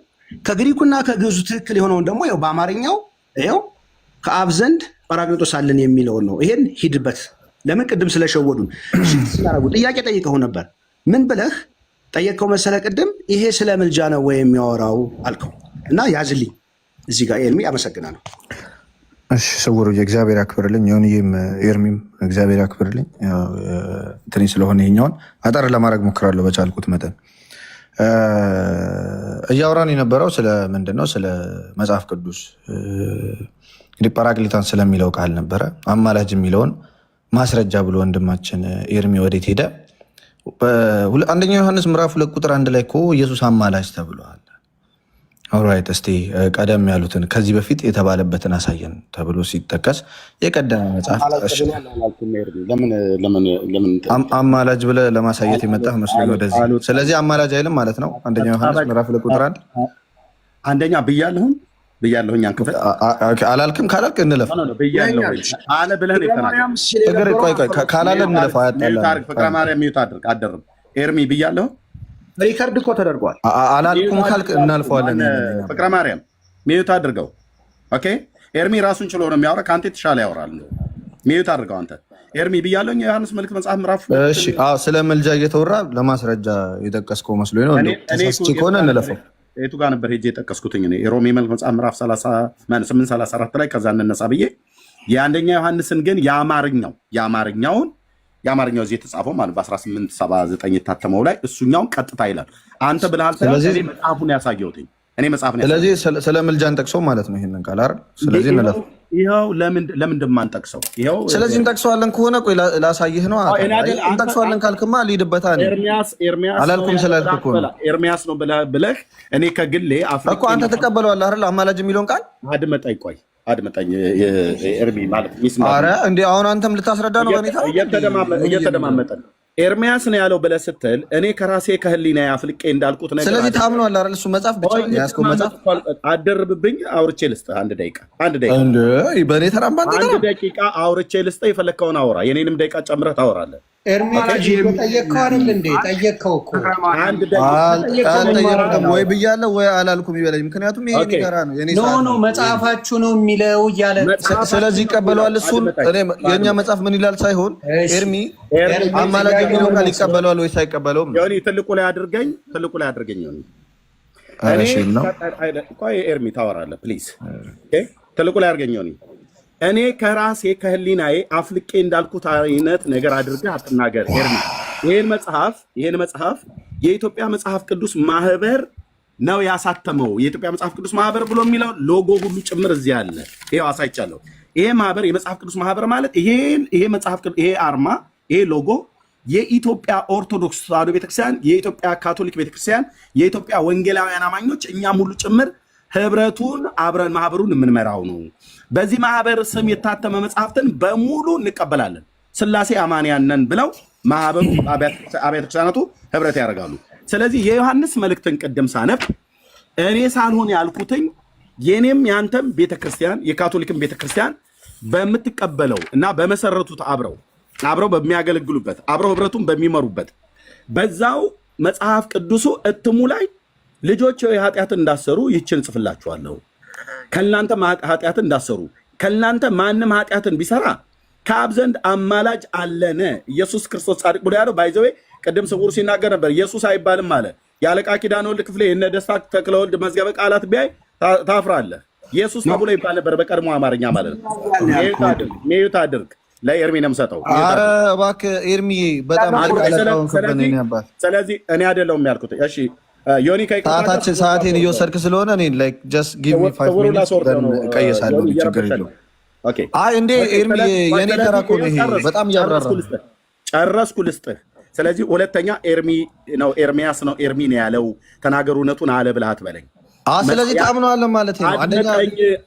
ከግሪኩና ከግዕዙ ትክክል የሆነውን ደግሞ ይኸው በአማርኛው ይኸው ከአብ ዘንድ ጰራቅሊጦስ አለን የሚለውን ነው። ይሄን ሂድበት። ለምን ቅድም ስለሸወዱን ስላደረጉ ጥያቄ ጠይቀው ነበር። ምን ብለህ ጠየቅከው መሰለ? ቅድም ይሄ ስለ ምልጃ ነው ወይ የሚያወራው አልከው እና ያዝልኝ እዚህ ጋር ኤርሚ፣ አመሰግናለሁ። እሺ ስውሩ እግዚአብሔር ያክብርልኝ። ዮኒዬም ኤርሚም እግዚአብሔር ያክብርልኝ። እንትን ስለሆነ ይሄኛውን አጠር ለማድረግ ሞክራለሁ በቻልኩት መጠን። እያወራን የነበረው ስለ ምንድን ነው? ስለ መጽሐፍ ቅዱስ እንግዲህ ጳራቅሊታን ስለሚለው ቃል ነበረ። አማላጅ የሚለውን ማስረጃ ብሎ ወንድማችን ኤርሚ ወዴት ሄደ? አንደኛው ዮሐንስ ምዕራፍ 2 ቁጥር 1 ላይ እኮ ኢየሱስ አማላጅ ተብሏል። Alright፣ እስቲ ቀደም ያሉትን ከዚህ በፊት የተባለበትን አሳየን ተብሎ ሲጠቀስ የቀደመ መጽሐፍ አማላጅ ብለህ ለማሳየት የመጣህ መስሎኝ ወደዚህ። ስለዚህ አማላጅ አይልም ማለት ነው። አንደኛ ዮሐንስ ምዕራፍ 2 ቁጥር 1። አንደኛ ብያለሁኝ ብያለሁኝ። ያን ክፍል አላልክም። ካላልክ እንለፍ። አለ ብለህ ነው የተናገረው። ቆይ ቆይ፣ ካላለ እንለፍ። አያጣላም። ፍቅረ ማርያም mute አድርግ። አደርም ኤርሚ ብያለሁ። Record እኮ ተደርጓል። አላልኩም ካልክ እናልፈዋለን። ፍቅረ ማርያም mute አድርገው። Okay፣ ኤርሚ ራሱን ችሎ ነው የሚያወራ። ከአንተ የተሻለ ያወራል። Mute አድርገው አንተ። ኤርሚ ብያለሁኝ። የዮሐንስ መልእክት መጽሐፍ ምዕራፍ እሺ፣ አዎ፣ ስለ ምልጃ እየተወራ ለማስረጃ የጠቀስከው መስሎኝ ነው። ተሳስቼ ከሆነ እንለፈው። የቱ ጋር ነበር ሄጄ የጠቀስኩትኝ? እኔ የሮሜ መልእክት መጽሐፍ ምዕራፍ 8:34 ላይ ከዛ እንነሳ ብዬ የአንደኛ ዮሐንስን ግን የአማርኛውን የአማርኛው እዚህ የተጻፈው ማለት በ1879 የታተመው ላይ እሱኛውን ቀጥታ ይላል። አንተ ብለሃል። ስለዚህ መጽሐፉን ያሳየሁትኝ እኔ መጽሐፍ ነው። ስለዚህ ስለ ምልጃን ጠቅሰው ማለት ነው ይሄንን ቃል አይደል? ስለዚህ እንለፍ። ይኸው ለምን እንደማንጠቅሰው ይኸው። ስለዚህ እንጠቅሰዋለን ከሆነ ቆይ ላሳይህ ነው። እንጠቅሰዋለን ካልክማ ልሂድበታ። ኤርሚያስ ኤርሚያስ አላልኩም ስላልክ እኮ ነው። ኤርሚያስ ነው ብለህ እኔ ከግሌ እኮ አንተ ትቀበለዋለህ አይደል? አማላጅ የሚለውን ቃል አድመጠኝ፣ ቆይ አድመጠኝ ኤርሚ ማለት ኧረ እንዴ አሁን አንተም ልታስረዳ ነው? በኔታ እየተደማመጠን ኤርሚያስ ነው ያለው ብለህ ስትል እኔ ከራሴ ከህሊና አፍልቄ እንዳልኩት ነገር። ስለዚህ ታምኗል አይደል? እሱ መጽሐፍ ብቻ ያዝከው መጽሐፍ አደርብብኝ። አውርቼ ልስጥህ። አንድ ደቂቃ አንድ ደቂቃ እንዴ በእኔ ተራም ባንተ አንድ ደቂቃ አውርቼ ልስጥህ። የፈለግከውን አውራ። የኔንም ደቂቃ ጨምረህ ታወራለህ። ኤርሚያስ ጠየቅከው አይደል እንዴ? ጠየቅከው እኮ። አንድ ደቂቃ አልጠየቅኩም ወይ ብያለሁ ወይ አላልኩም ይበለኝ። ምክንያቱም ይሄ የኔ ተራ ነው። የኔ No no፣ መጽሐፋችሁ ነው የሚለው እያለ። ስለዚህ ይቀበለዋል። እሱን የእኛ መጽሐፍ ምን ይላል ሳይሆን ኤርሚ አማላጅ የሚለው ቃል ይቀበለዋል ወይስ አይቀበለውም? ዮኒ ትልቁ ላይ አድርገኝ፣ ትልቁ ላይ አድርገኝ። ዮኒ ቆይ ኤርሚ ታወራለህ please። ትልቁ ላይ አድርገኝ ዮኒ። እኔ ከራሴ ከህሊናዬ አፍልቄ እንዳልኩት አይነት ነገር አድርገህ አትናገር ኤርሚ። ይሄን መጽሐፍ የኢትዮጵያ መጽሐፍ ቅዱስ ማህበር ነው ያሳተመው። የኢትዮጵያ መጽሐፍ ቅዱስ ማህበር ብሎ የሚለው ሎጎ ሁሉ ጭምር እዚህ አለ። ይሄው አሳይቻለሁ። ይሄ ማህበር የመጽሐፍ ቅዱስ ማህበር ማለት ይሄ መጽሐፍ ይሄ አርማ ይሄ ሎጎ የኢትዮጵያ ኦርቶዶክስ ተዋሕዶ ቤተክርስቲያን፣ የኢትዮጵያ ካቶሊክ ቤተክርስቲያን፣ የኢትዮጵያ ወንጌላውያን አማኞች እኛም ሁሉ ጭምር ህብረቱን አብረን ማህበሩን የምንመራው ነው። በዚህ ማህበር ስም የታተመ መጽሐፍትን በሙሉ እንቀበላለን። ስላሴ አማንያን ነን ብለው ማህበሩ አብያተ ክርስቲያናቱ ህብረት ያደርጋሉ። ስለዚህ የዮሐንስ መልእክትን ቅድም ሳነብ እኔ ሳልሆን ያልኩትኝ የኔም ያንተም ቤተክርስቲያን የካቶሊክን ቤተክርስቲያን በምትቀበለው እና በመሰረቱት አብረው አብረው በሚያገለግሉበት አብረው ህብረቱን በሚመሩበት በዛው መጽሐፍ ቅዱሱ እትሙ ላይ ልጆች ኃጢአትን እንዳሰሩ ይችን እጽፍላችኋለሁ፣ ከእናንተ ኃጢአትን እንዳሰሩ ከእናንተ ማንም ኃጢአትን ቢሰራ ከአብ ዘንድ አማላጅ አለን ኢየሱስ ክርስቶስ ጻድቅ ብሎ ያለው by the way ቅድም ስውር ሲናገር ነበር። ኢየሱስ አይባልም አለ። የአለቃ ኪዳነ ወልድ ክፍሌ የነ ደስታ ተክለወልድ መዝገበ ቃላት ቢያይ ታፍራለህ። ኢየሱስ ተብሎ ይባል ነበር በቀድሞ አማርኛ ማለት ነው። Mute አድርግ። ለኤርሚ ነው የምሰጠው። ኧረ እባክህ ኤርሚ በጣም። ስለዚህ እኔ አይደለሁም ያልኩት። እሺ ዮኒ። ሰዓታችን ሰዓቴን እየወሰድክ ስለሆነ እኔ like just give me 5 minutes እቀየሳለሁ። ችግር የለውም። አይ እንዴ ኤርሚ የኔ ተራ እኮ ነው ይሄ። በጣም እያብራራ ጨረስኩ ልስጥህ። ስለዚህ ሁለተኛ ኤርሚ ነው ኤርሚያስ ነው ኤርሚ ነው ያለው። ተናገሩ እውነቱን አለ ብለህ አትበለኝ። ስለዚህ ታምነዋለህ ማለት ነው። አንደኛ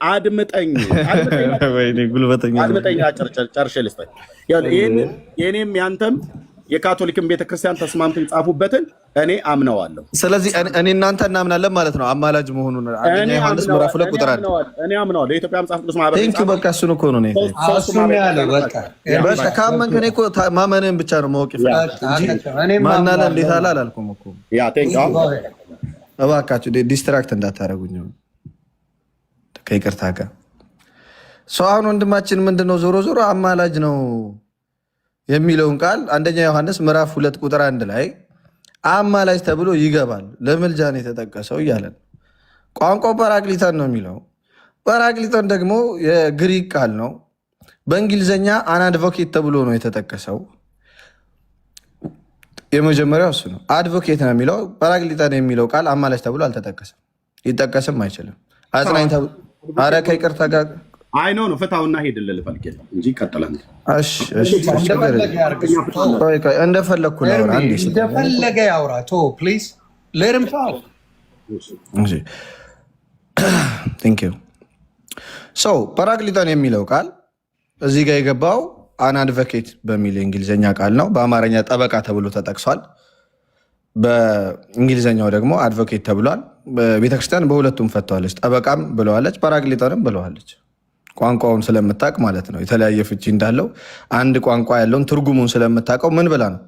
አድምጠኝ ጉልበተኛ አድምጠኝ፣ ጨርሼ ልስጠኝ። ይህንን የእኔም ያንተም የካቶሊክን ቤተክርስቲያን ተስማምተው የጻፉበትን እኔ አምነዋለሁ። ስለዚህ እኔ እናንተ እናምናለን ማለት ነው አማላጅ መሆኑን አንደኛ ዮሐንስ ምዕራፍ 2 ቁጥር 1። እኔ አምነዋለሁ። የኢትዮጵያ መጽሐፍ ቅዱስ ማህበር Thank you። በቃ እሱን እኮ ነው። ያለው በቃ። በቃ ካመንክ እኔ እኮ ማመንህን ብቻ ነው ማወቅ የፈለኩት እንጂ ማን አለ እንዴት አለ አላልኩም እኮ። Yeah, thank you። እባካችሁ distract እንዳታደርጉኝ ከይቅርታ ጋር። ሰው አሁን ወንድማችን ምንድነው ዞሮ ዞሮ አማላጅ ነው የሚለውን ቃል አንደኛ ዮሐንስ ምዕራፍ 2 ቁጥር 1 ላይ አማላጅ ተብሎ ይገባል። ለምልጃ ነው የተጠቀሰው እያለን ቋንቋው ጳራቅሊጦን ነው የሚለው። ጳራቅሊጦን ደግሞ የግሪክ ቃል ነው። በእንግሊዝኛ an advocate ተብሎ ነው የተጠቀሰው። የመጀመሪያው እሱ ነው። Advocate ነው የሚለው። ጳራቅሊጦን የሚለው ቃል አማላጅ ተብሎ አልተጠቀሰም፣ ሊጠቀስም አይችልም። አጽናኝ ተብሎ ኧረ ከይቅርታ ጋር አይ no no፣ ፍታውና ሄድልህ ልፈልግ እንጂ ይቀጥላል። እሺ እሺ፣ እንደፈለግኩ ላውራ። አንዴ እንደፈለገ ያውራ። ቶ please let him talk። Thank you. So ጳራቅሊጦን የሚለው ቃል እዚህ ጋር የገባው an advocate በሚል የእንግሊዝኛ ቃል ነው። በአማርኛ ጠበቃ ተብሎ ተጠቅሷል። በእንግሊዝኛው ደግሞ advocate ተብሏል። ቤተክርስቲያን በሁለቱም ፈተዋለች። ጠበቃም ብለዋለች፣ ጳራቅሊጦንም ብለዋለች። ቋንቋውን ስለምታውቅ ማለት ነው። የተለያየ ፍቺ እንዳለው፣ አንድ ቋንቋ ያለውን ትርጉሙን ስለምታውቀው ምን ብላ ነው?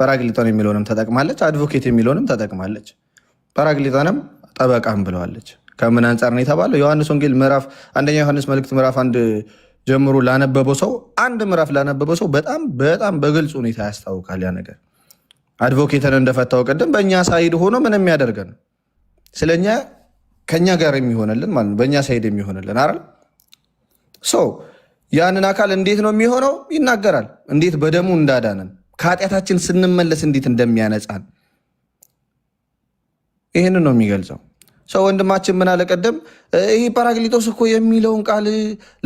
ጳራቅሊጦን የሚለውንም ተጠቅማለች፣ advocate የሚለውንም ተጠቅማለች። ጳራቅሊጦንም ጠበቃም ብለዋለች። ከምን አንጻር ነው የተባለው? ዮሐንስ ወንጌል ምዕራፍ፣ አንደኛ ዮሐንስ መልእክት ምዕራፍ 1 ጀምሮ ላነበበው ሰው፣ አንድ ምዕራፍ ላነበበው ሰው በጣም በጣም በግልጽ ሁኔታ ያስታውቃል። ያ ነገር advocate ን እንደፈታው ቅድም በእኛ side ሆኖ ምን የሚያደርገን፣ ስለኛ ከኛ ጋር የሚሆንልን ማለት ነው። በእኛ side የሚሆንልን አይደል? So ያንን አካል እንዴት ነው የሚሆነው? ይናገራል። እንዴት በደሙ እንዳዳነን፣ ከኃጢአታችን ስንመለስ እንዴት እንደሚያነጻን ይህንን ነው የሚገልጸው። So ወንድማችን ምን አለ ቀደም? ይህ ጳራቅሊጦስ እኮ የሚለውን ቃል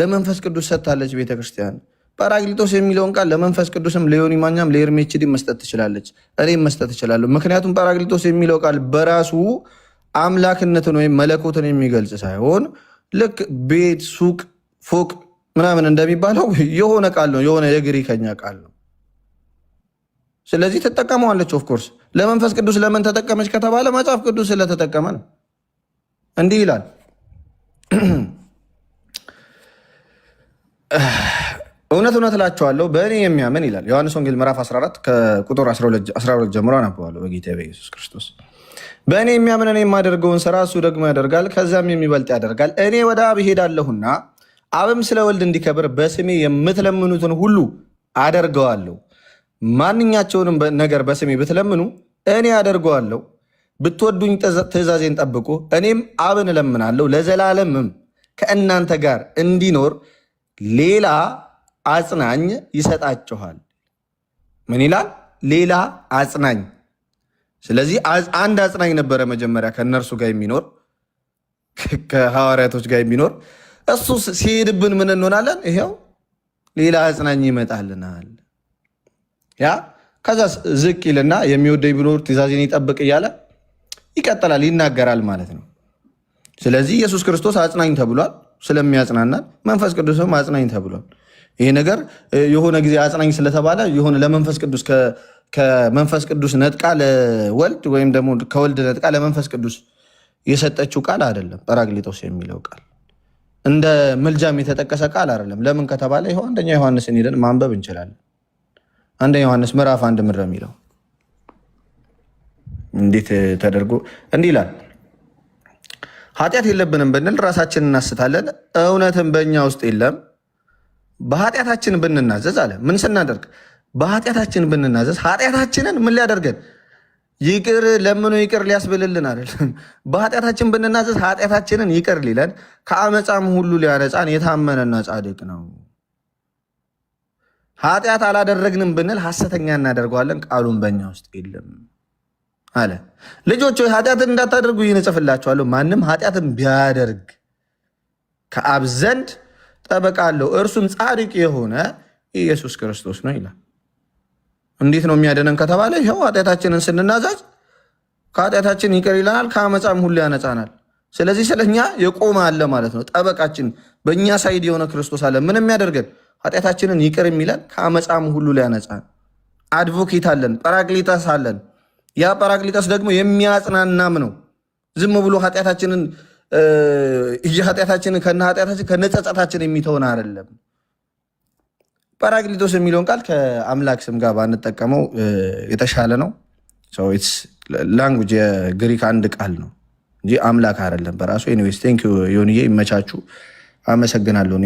ለመንፈስ ቅዱስ ሰጥታለች ቤተክርስቲያን። ጳራቅሊጦስ የሚለውን ቃል ለመንፈስ ቅዱስም ለዮኒ ማኛም ለኤርሜችዲ መስጠት ትችላለች፣ እኔም መስጠት እችላለሁ። ምክንያቱም ጳራቅሊጦስ የሚለው ቃል በራሱ አምላክነትን ወይም መለኮትን የሚገልጽ ሳይሆን ልክ ቤት፣ ሱቅ፣ ፎቅ ምናምን እንደሚባለው የሆነ ቃል ነው፣ የሆነ የግሪከኛ ቃል ነው። ስለዚህ ትጠቀመዋለች። Of course ለመንፈስ ቅዱስ ለምን ተጠቀመች ከተባለ መጽሐፍ ቅዱስ ስለተጠቀመ ነው። እንዲህ ይላል፣ እውነት እውነት እላችኋለሁ በእኔ የሚያምን ይላል። ዮሐንስ ወንጌል ምዕራፍ 14 ከቁጥር 12 ጀምሮ አነበዋለሁ። በጌታ በኢየሱስ ክርስቶስ በእኔ የሚያምን እኔ የማደርገውን ስራ እሱ ደግሞ ያደርጋል፣ ከዚያም የሚበልጥ ያደርጋል። እኔ ወደ አብ እሄዳለሁና አብም ስለ ወልድ እንዲከብር በስሜ የምትለምኑትን ሁሉ አደርገዋለሁ። ማንኛቸውንም ነገር በስሜ ብትለምኑ እኔ አደርገዋለሁ። ብትወዱኝ ትእዛዜን ጠብቁ። እኔም አብን እለምናለሁ ለዘላለምም ከእናንተ ጋር እንዲኖር ሌላ አጽናኝ ይሰጣችኋል። ምን ይላል? ሌላ አጽናኝ። ስለዚህ አንድ አጽናኝ ነበረ መጀመሪያ ከእነርሱ ጋር የሚኖር፣ ከሐዋርያቶች ጋር የሚኖር። እሱ ሲሄድብን ምን እንሆናለን? ይሄው ሌላ አጽናኝ ይመጣልናል። ያ ከዛ ዝቅ ይልና የሚወደኝ ቢኖር ትእዛዜን ይጠብቅ እያለ ይቀጥላል፣ ይናገራል ማለት ነው። ስለዚህ ኢየሱስ ክርስቶስ አጽናኝ ተብሏል፣ ስለሚያጽናናን። መንፈስ ቅዱስም አጽናኝ ተብሏል። ይሄ ነገር የሆነ ጊዜ አጽናኝ ስለተባለ የሆነ ለመንፈስ ቅዱስ ከመንፈስ ቅዱስ ነጥቃ ለወልድ ወይም ደግሞ ከወልድ ነጥቃ ለመንፈስ ቅዱስ የሰጠችው ቃል አይደለም። ጰራቅሊጦስ የሚለው ቃል እንደ ምልጃም የተጠቀሰ ቃል አይደለም። ለምን ከተባለ ይኸው አንደኛ ዮሐንስን ሄደን ማንበብ እንችላለን። አንደኛ ዮሐንስ ምዕራፍ 1 ምድረ የሚለው እንዴት ተደርጎ እንዲህ ይላል፣ ኃጢአት የለብንም ብንል ራሳችንን እናስታለን፣ እውነትም በእኛ ውስጥ የለም። በኃጢአታችን ብንናዘዝ አለ፣ ምን ስናደርግ? በኃጢአታችን ብንናዘዝ ኃጢአታችንን ምን ሊያደርገን? ይቅር ለምኖ ይቅር ሊያስብልልን አይደለም። በኃጢአታችን ብንናዘዝ ኃጢአታችንን ይቅር ሊለን ከአመፃም ሁሉ ሊያነጻን የታመነና ጻድቅ ነው። ኃጢአት አላደረግንም ብንል ሐሰተኛ እናደርገዋለን፣ ቃሉን በእኛ ውስጥ የለም አለ። ልጆች ሆይ ኃጢአትን እንዳታደርጉ ይህን እጽፍላችኋለሁ። ማንም ኃጢአትን ቢያደርግ ከአብ ዘንድ ጠበቃ አለው፣ እርሱም ጻድቅ የሆነ ኢየሱስ ክርስቶስ ነው ይላል። እንዴት ነው የሚያደነን ከተባለ ይኸው ኃጢአታችንን ስንናዘዝ ከኃጢአታችን ይቅር ይለናል፣ ከአመፃም ሁሉ ያነጻናል። ስለዚህ ስለኛ የቆመ አለ ማለት ነው። ጠበቃችን በእኛ side የሆነ ክርስቶስ አለ። ምን የሚያደርገን? ኃጢአታችንን ይቅር የሚለን፣ ከአመፃም ሁሉ ሊያነጻን። Advocate አለን፣ ጰራቅሊጠስ አለን። ያ ጰራቅሊጠስ ደግሞ የሚያጽናናም ነው። ዝም ብሎ ኃጢአታችንን ኃጢአታችንን ከነ ኃጢአታችን ከነጸጸታችን የሚተውን አይደለም። ጰራቅሊጦስ የሚለውን ቃል ከአምላክ ስም ጋር ባንጠቀመው የተሻለ ነው። Language የግሪክ አንድ ቃል ነው እንጂ አምላክ አይደለም በራሱ። Anyways, thank you ዮኒዬ፣ ይመቻችሁ። አመሰግናለሁ።